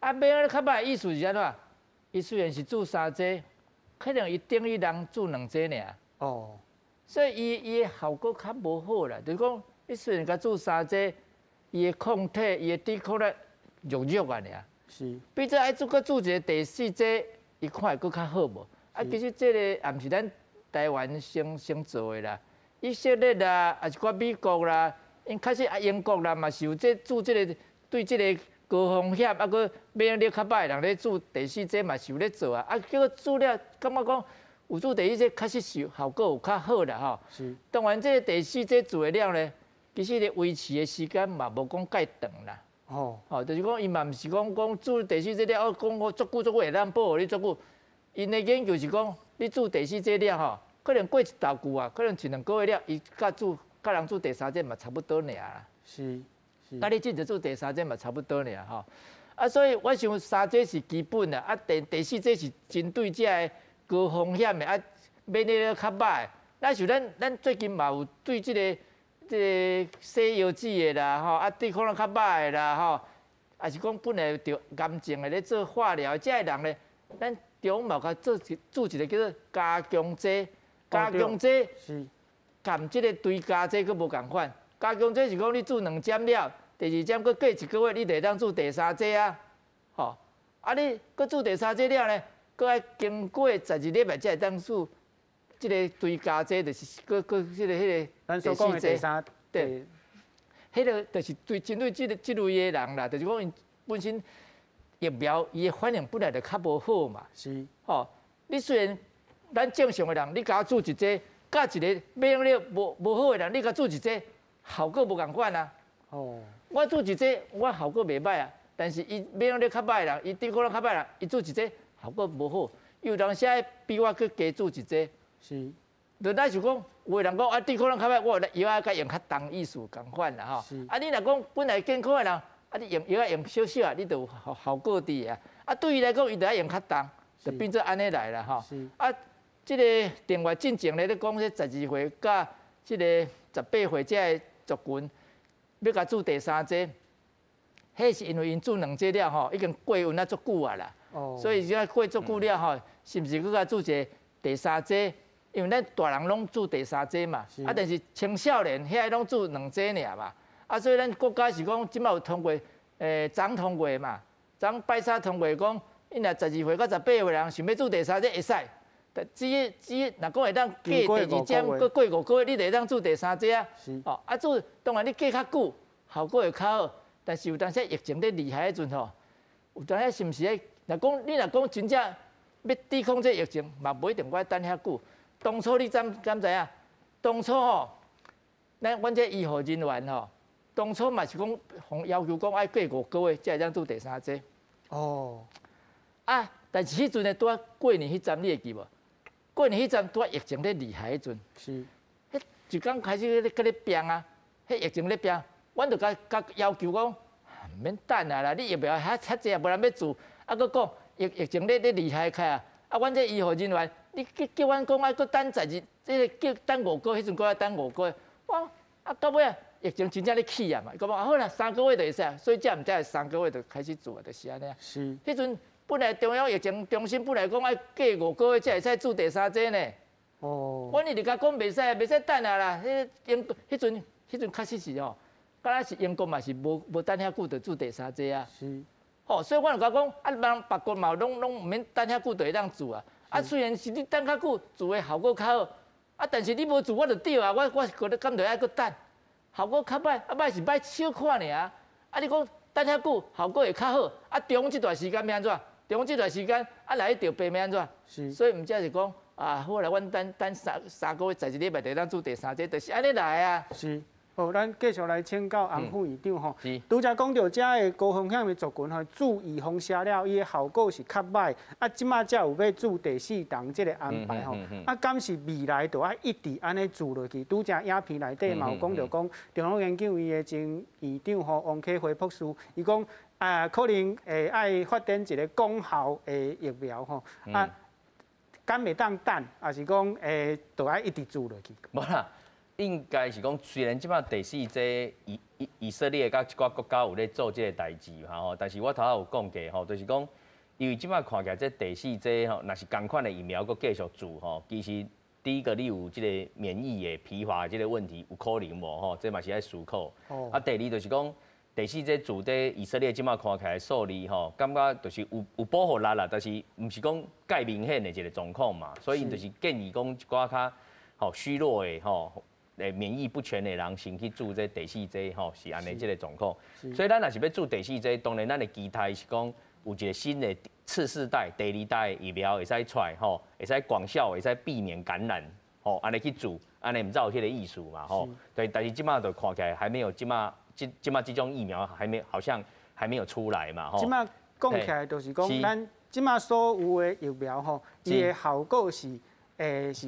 啊，免疫力较歹意思是按怎？伊虽然是注三剂，可能伊等于人注两剂尔。哦。所以伊的效果较无好啦，就是讲，你虽然共注三剂，伊的抗体、伊的抵抗力弱弱啊尔。是。比做爱注阁注一个第四剂，伊看会阁较好无？啊，其实这个也毋是咱台湾先做的啦，以色列啦，抑是寡美国啦，𪜶确实啊英国啦嘛是有这注这个对这个高风险啊，阁免疫力较歹的人咧注第四剂嘛是有咧做啊，啊结果注了感觉讲有注第四剂确实是效果有较好啦吼。是。当然这个第四剂注的了呢，其实咧维持的时间嘛无讲盖长啦。哦。吼，就是讲伊嘛毋是讲讲注第四剂了，哦讲我足久足久会当保护你足久。𪜶的研究是讲，你注第四剂了吼，可能过一道久啊，可能一两个月了，伊佮注佮人注第三剂嘛差不多尔啦。是。是。佮你之前注第三剂嘛差不多尔吼。啊，所以我想三剂是基本啦，啊第四剂是针对这个高风险的啊，免疫力较歹。咱像咱最近嘛有对这个洗腰子的啦吼，啊抵抗力较歹的啦吼，抑是讲本来著癌症的咧做化疗，这个人咧，咱中嘛共做一注一个叫做加强剂，加强剂是佮这个追加剂阁无仝款。加强剂是讲你注两针了，第二针阁过一个月，你就会当注第三剂啊，吼。啊，你阁注第三剂了呢，阁爱经过12礼拜才会当注这个追加剂，就是阁阁这个咱所讲的第三，对，彼个就是对针对这类的人啦，就是讲𪜶本身疫苗伊的反应本来就较无好嘛。是。吼，你虽然咱正常的人，你共我注一剂，佮一个免疫力无好的人，你共注一剂，效果无仝款啊。哦。我注一剂，我效果袂歹啊，但是伊免疫力较歹的人，伊抵抗力较歹人，伊注一剂效果无好，有当时比我阁加注一剂。是。就咱是讲，有的人讲啊，抵抗力较歹，我药仔共用较重，意思仝款啦吼。啊，你若讲本来健康的人，啊，你用药仔用少少啊，你就有效果伫啊。啊，对伊来讲，伊就爱用较重，就变做按呢来啦吼。啊，这个另外进前咧，咧讲这12岁佮这个18岁这个族群，欲共注第三剂，彼是因为𪜶注两剂了吼，已经过温啊足久啊啦。哦。所以这过足久了吼，是毋是阁共注一个第三剂？因为咱大人拢注第三剂嘛，啊，但是青少年遐拢注两剂尔嘛，啊，所以咱国家是讲这摆有通过，昨通过嘛，昨拜三通过讲，𪜶若12岁到18岁人想欲注第三剂会使，但只若讲会当过第二针，阁过5个月，你就会当注第三剂啊。哦，啊注当然你过较久，效果会较好，但是有当时疫情咧厉害彼阵吼，有当时是毋是咧？若讲你若讲真正欲抵抗这疫情，嘛无一定爱等遐久。当初你敢知影？当初吼，阮这医护人员吼，当初嘛是讲，予要求讲爱过5个月才会当注第三剂。哦。啊，但是彼阵呢，拄仔过年彼阵，你会记无？过年彼阵拄仔疫情咧厉害彼阵。是。彼一工开始咧阁咧变啊，彼疫情咧变，阮就共要求讲，毋免等啊啦，你疫苗遐遐济也无人欲注，啊，阁讲疫情咧厉害起啊，啊，阮这医护人员。你叫阮讲爱阁等12，这个叫等5个月，彼阵阁爱等5个月。我啊，到尾啊，疫情真正咧起啊嘛，伊讲啊好啦，3个月就会使，所以才毋才会3个月就开始做，就是按呢。是。彼阵本来中央疫情中心本来讲爱过5个月才会使注第三剂呢。哦。阮一直共讲袂使，袂使等啊啦。彼英彼阵确实是吼，敢若是英国嘛是无等遐久就注第三剂啊。是。吼，所以我就共讲，啊，人别国嘛拢毋免等遐久就会当注啊。啊，虽然是你等较久，注的效果较好，啊，但是你无注我就对啊，我觉得敢著爱阁等，效果较歹，啊歹是歹小看尔。啊，你讲等遐久效果会较好，啊，中这段时间欲按怎？中这段时间啊来得病欲按怎？是。所以毋才是讲，啊，好啦，阮等等三个月十一礼拜就当注第三剂，就是按呢来啊。是。好，咱继续来请教洪副院长吼。拄才讲到遮个高风险的族群吼，注预防射了，伊的效果是较䆀。啊，这马才有欲注第四筒这个安排吼。啊，敢是未来就爱一直按呢注落去？拄才影片内底嘛有讲著讲，中央研究院的前院长吼王启辉博士，伊讲啊，可能会爱发展一个广效的疫苗吼。啊，敢会当等，抑是讲会就爱一直注落去？无啦。应该是讲，虽然这马第四剂以色列佮一寡国家有咧做这个代志吼，但是我头仔有讲过吼，就是讲，因为这马看起来这第四剂吼，若是仝款的疫苗阁继续注吼，其实第一个你有这个免疫的疲乏这个问题有可能无吼，这嘛是爱思考。啊，第二就是讲，第四剂注伫以色列这马看起来数字吼，感觉就是有保护力啦，但是毋是讲盖明显的一个状况嘛，所以𪜶就是建议讲一寡较吼虚弱的吼，免疫不全的人先去注这第四剂吼，是按呢这个状况。所以咱若是欲注第四剂，当然咱的期待是讲有一个新的次世代、第二代疫苗会使出来吼，会使广效，会使避免感染吼，按呢去注，按呢毋知有彼个意思嘛吼。对，但是这马就看起来还没有，这马这种疫苗还没，好像还没有出来嘛吼。这马讲起来就是讲，咱这马所有的疫苗吼，伊的效果是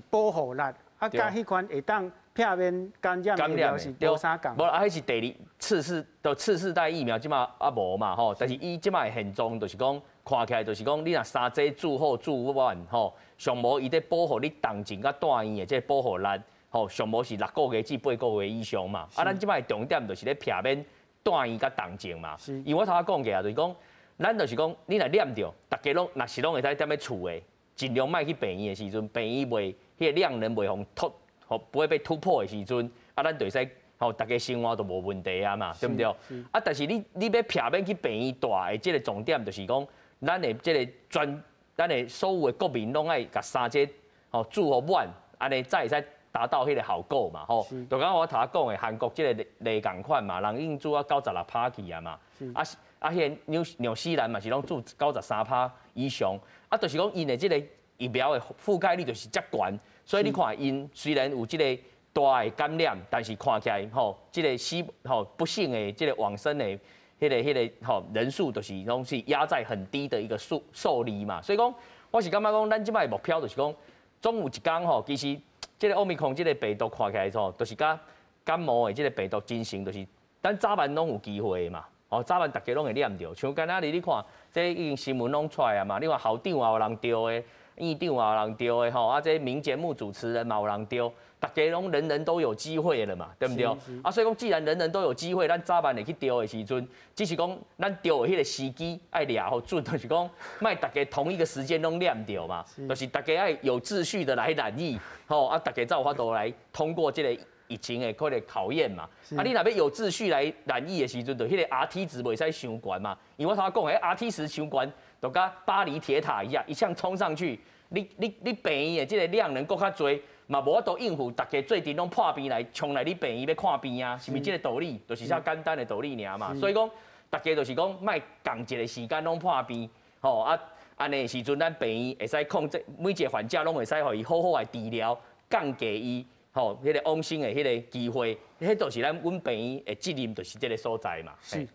保护力，啊，佮彼款会当避免感染疫苗是无啥仝。无啊，彼是第二次世的次世代疫苗，这马犹无嘛吼。但是伊这马的现状就是讲，看起来就是讲，你若三剂注好注满吼，上无伊咧保护你重症佮住院的这个保护力吼，上无是6个月至8个月以上嘛。啊，咱这马的重点就是咧避免住院佮重症嘛。因为我头仔讲过啊，就是讲，咱就是讲，你若染著，逐家拢若是拢会使踮咧厝的，尽量莫去病院的时阵，病院袂彼个量能袂予突。吼，不会被突破的时阵，啊，咱就会使吼，逐家生活都无问题啊嘛，对毋对？啊，但是你欲避免去病院蹛的这个重点，就是讲，咱的所有的国民拢爱共三剂吼注予满，按呢才会使达到彼个效果嘛，吼。就敢我头仔讲的，韩国这个例仝款嘛，人已经注啊96%去啊嘛，啊啊，彼个纽西兰嘛是拢注93%以上，啊，就是讲𪜶的这个疫苗的覆盖率就是遮悬。所以你看，𪜶虽然有这个大的感染，但是看起来吼，这个死吼不幸的这个往生的彼个吼人数，就是拢是压在很低的一个数字嘛。所以讲，我是感觉讲，咱这摆的目标就是讲，总有一工吼，其实这个奥密克戎这个病毒看起来吼，就是佮感冒的这个病毒真像，就是咱早晚拢有机会嘛。哦，早晚逐家拢会染著，像今仔日你看，这已经新闻拢出来啊嘛，你看校长也有人著的。院长也有人著的吼，啊，这名节目主持人嘛有人著，逐家拢人人都有机会了嘛，对毋对？啊，所以讲，既然人人都有机会，咱早晚会去著的时阵，只是讲咱著的彼个时机爱掠予准，就是讲莫逐家同一个时间拢染著嘛，就是逐家爱有秩序的来染疫，吼，啊，逐家才有法度来通过这个疫情的可能考验嘛。啊，你若欲有秩序来染疫的时阵，就彼个 RT 值袂使伤悬嘛，因为我头仔讲的 RT 值伤悬，就佮巴黎铁塔一样，一向冲上去，你病院的这个量能阁较济，嘛无法度应付，逐家做阵拢破病来冲来你病院欲看病啊，是毋是这个道理？就是遮简单的道理尔嘛。所以讲，逐家就是讲，莫仝一个时间拢破病，吼啊，按呢时阵咱病院会使控制每一个患者拢会使予伊好好来治疗，降低伊吼彼个往生的彼个机会，彼就是咱阮病院的责任，就是这个所在嘛。是，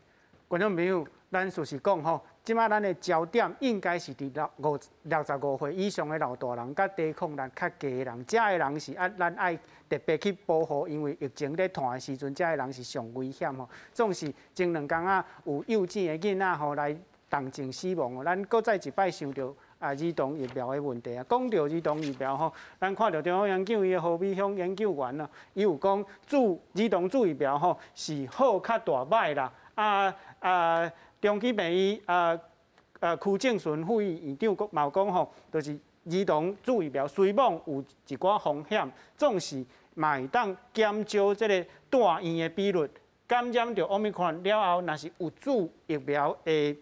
观众朋友，咱事实讲吼，这马咱的焦点应该是伫65岁以上的老大人，佮抵抗力较低的人，遮的人是啊，咱爱特别去保护，因为疫情咧湠的时阵，遮的人是上危险吼。总是前两工啊，有幼稚的囡仔吼来重症死亡哦，咱阁再一摆想著啊儿童疫苗的问题啊。讲著儿童疫苗吼，咱看著中央研究院的何美乡研究员啊，伊有讲注儿童注疫苗吼是好较大䆀啦，啊啊。中基病院啊啊区正顺副院长阁嘛有讲吼，就是儿童注疫苗虽罔有一寡风险，总是嘛会当减少这个住院的比率。感染著奥密克戎了后，若是有注疫苗的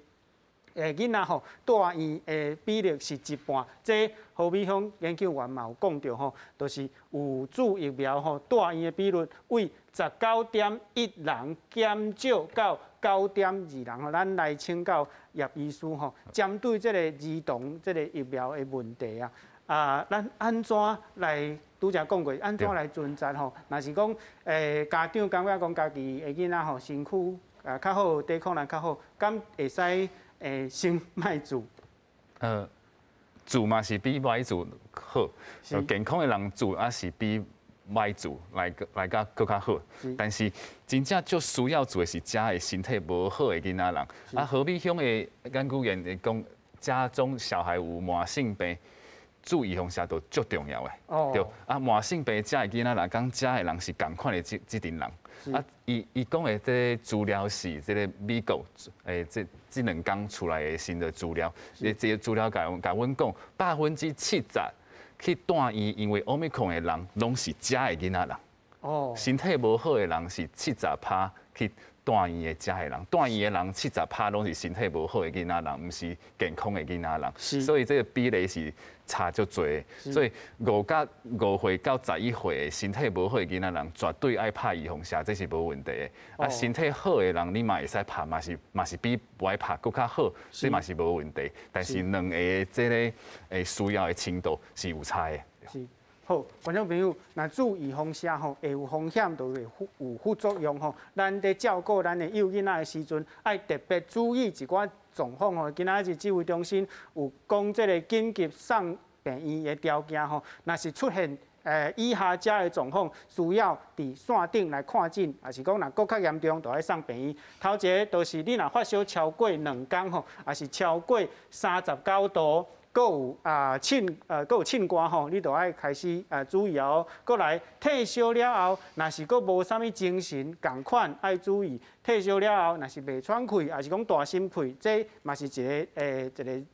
囡仔吼，住院的比率是一半。这何美乡研究员嘛有讲著吼，就是有注疫苗吼，住院的比率为19.1人减少到9.2人吼。咱来请教叶医师吼，针对这个儿童这个疫苗的问题啊，啊，咱按怎來拄才講過，按怎來存在吼？若是講家長感覺講家己的囡仔吼身軀啊較好，抵抗力較好，敢會使先莫注？注嘛是比袂注好，健康的人注也是比袂注來來較閣較好。但是真正足需要注的是遮的身體無好的囡仔人。啊，何美鄉的研究員會講，家中小孩有慢性病，注預防射都足重要的。對，啊，慢性病遮的囡仔來講，遮的人是仝款的這這陣人。啊，伊伊講的這个資料是這个美國這2工出來的新的資料，這個資料共共阮講，70%去住院因為 Omicron 的人，攏是遮的囡仔人。身體無好的人是70%去住院的遮的人，住院的人70%攏是身體無好的囡仔人，毋是健康的囡仔人。所以這個比例是差足濟。所以5歲到11歲的身體無好的囡仔人，絕對愛拍預防射，這是無問題的。啊，身體好的人，你嘛會使拍，嘛是比無愛拍閣較好，這嘛是無問題。但是兩個這个需要的程度是有差的。是。好，觀眾朋友，若注預防射吼，會有風險，就會有副作用吼。咱佇照顧咱的幼囡仔的時陣，愛特別注意一寡狀況吼。今仔日指揮中心有講這個緊急送病院的條件吼，若是出現以下遮的狀況，需要佇線頂來看診，抑是講若閣較嚴重，就愛送病院。頭一个就是你若發燒超過2工吼，抑是超過39度。閣有啊凊閣有凊汗吼，你就愛開始啊注意哦。閣來退燒了後，若是閣無啥物精神，仝款愛注意。退燒了後，若是袂喘氣，抑是講大聲氣，這嘛是一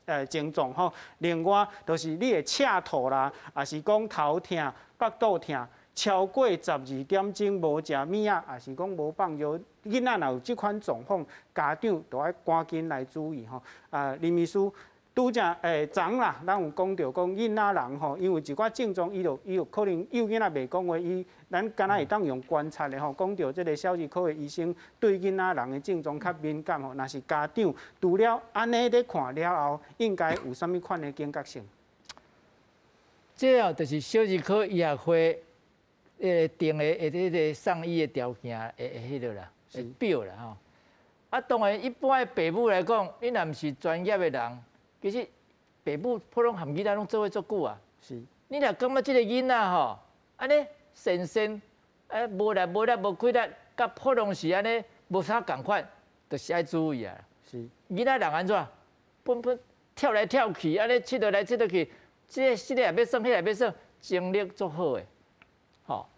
個症狀吼。另外，就是你會赤吐啦，抑是講頭疼、腹肚疼，超過12點鐘無食物仔，抑是講無放尿，囡仔若有這款狀況，家長就愛趕緊來注意吼。啊，林醫師。拄才昨啦，咱有講著講囡仔人吼，因為一寡症狀，伊就可能幼囡仔袂講話，伊咱敢若會當用觀察的吼，講著這個小兒科的醫生對囡仔人的症狀較敏感吼。若是家長除了按呢咧看了後，應該有啥物款的警覺性？這哦，就是小兒科醫學會定的彼个送醫的條件的彼个啦，表啦吼。啊，當然一般的爸母來講，你若毋是專業的人。其實爸母普通含囡仔攏做伙足久啊。你若感覺這个囡仔吼，按呢神神，無力無力無氣力，佮普通時按呢無啥仝款，就是愛注意啊。囡仔人按怎？蹦蹦跳來跳去，按呢𨑨迌來𨑨迌去，這個也欲耍，彼个也欲耍，精力足好的，吼。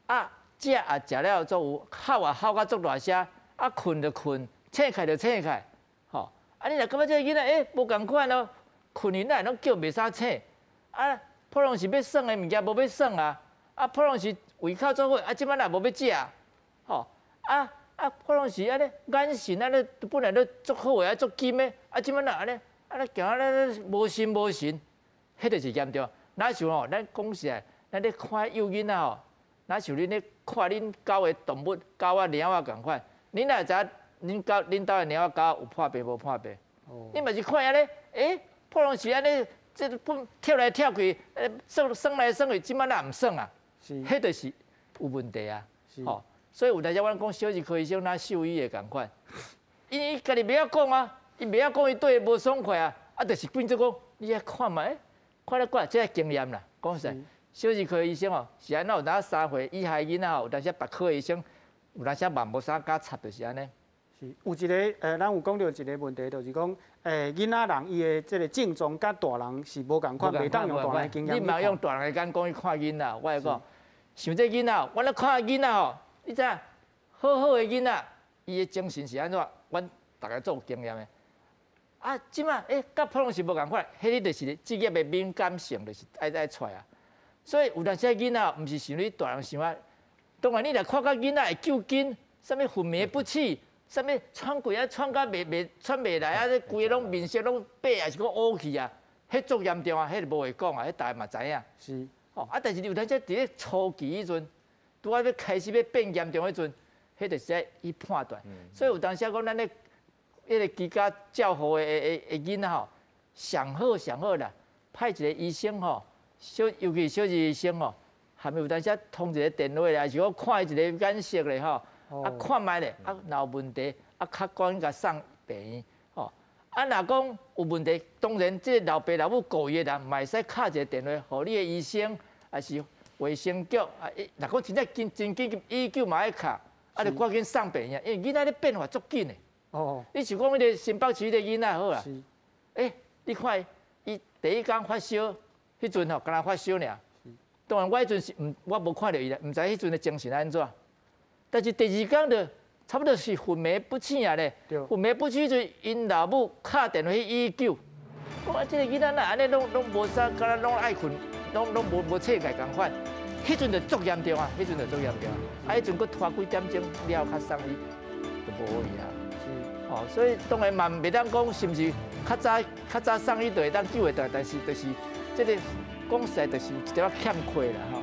啊，食也食了足有，哭也哭甲足大聲，啊，睏就睏，醒起來就醒起來。啊！你若感覺這个囡仔無仝款哦，睏去哪會攏叫袂使醒？啊，普通時欲耍的物件無欲耍啊！啊，普通時胃口足好，啊，這擺若無欲食，吼！啊啊，普通時按呢眼神按呢本來都足好的，啊足金的，啊，這擺若按呢，按呢行按呢無神無神，彼就是嚴重。若像吼，咱講實在，咱咧看幼囡仔吼，若像恁咧看恁狗的動物，狗仔、貓仔仝款，恁若會知影恁狗恁兜的貓仔狗有破病無破病？你嘛是看按呢？普通時按呢，這個跳來跳去，耍耍來耍去，這擺若毋耍啊？彼就是有問題啊！吼，所以有當時阮講小兒科醫生若獸醫的仝款，伊家己袂曉講啊，伊袂曉講，伊對伊無爽快啊，啊，就是變做講，你愛看覓，看咧看，這个經驗啦。講實在，小兒科醫生哦，是按怎有當3歲以下囡仔吼，有當時別科醫生有當時嘛無啥敢插，就是按呢。是，有一个咱有講著一个問題，就是講，囡仔人伊的這个症狀佮大人是無仝款，袂當用大人的經驗。你毋用大人的眼光去看囡仔，我來講，像這囡仔，我咧看囡仔吼，你知影，好好的囡仔，伊的精神是按怎？阮逐个足有經驗的。啊，這擺佮普通時無仝款，彼个就是職業的敏感性，就是愛愛出來啊。所以有當時囡仔毋是像你大人想啊，當然你若看到囡仔會糾筋，啥物昏迷不醒。啥物喘氣啊，喘甲袂袂喘袂來啊！這規个攏面色攏白，抑是講烏去啊？彼足嚴重啊！彼就無話講啊！彼逐个嘛知影。吼啊！但是有當時佇咧初期彼陣，拄仔欲開始欲變嚴重彼陣，彼就是愛去判斷。所以有當時講咱咧彼个居家照護的囡仔吼，上好上好啦，派一个醫生吼。小，尤其小醫生吼，含有當時通一个電話咧，還是講看伊一个眼色咧吼，啊看覓咧，啊若有問題，啊較趕共送病院吼。啊若講有問題，當然這个老爸老母顧伊的人，嘛會使敲一个電話，予你的醫生，還是衛生局啊，若講真正緊真緊急，119嘛愛敲，啊就趕緊送病院，因為囡仔咧變化足緊的。哦。你像講彼个新北市彼个囡仔好啊，欸，你看伊第一工發燒，彼陣吼，敢若發燒爾。當然我彼陣是毋，我無看著伊啦，毋知彼陣的精神按怎。但是第二工就差不多是昏迷不醒啊咧，昏迷不醒就𪜶老母敲電話去119，講啊，這个囡仔哪按呢攏攏無啥，敢若攏愛睏，攏攏無無醒來仝款。彼陣就足嚴重啊，彼陣就足嚴重啊，啊，彼陣閣拖幾點鐘了，較送醫就無去啊。哦，所以當然嘛，袂當講是毋是較早較早送醫就會當救會倒，但是就是這个講實在就是一點仔欠缺啦吼。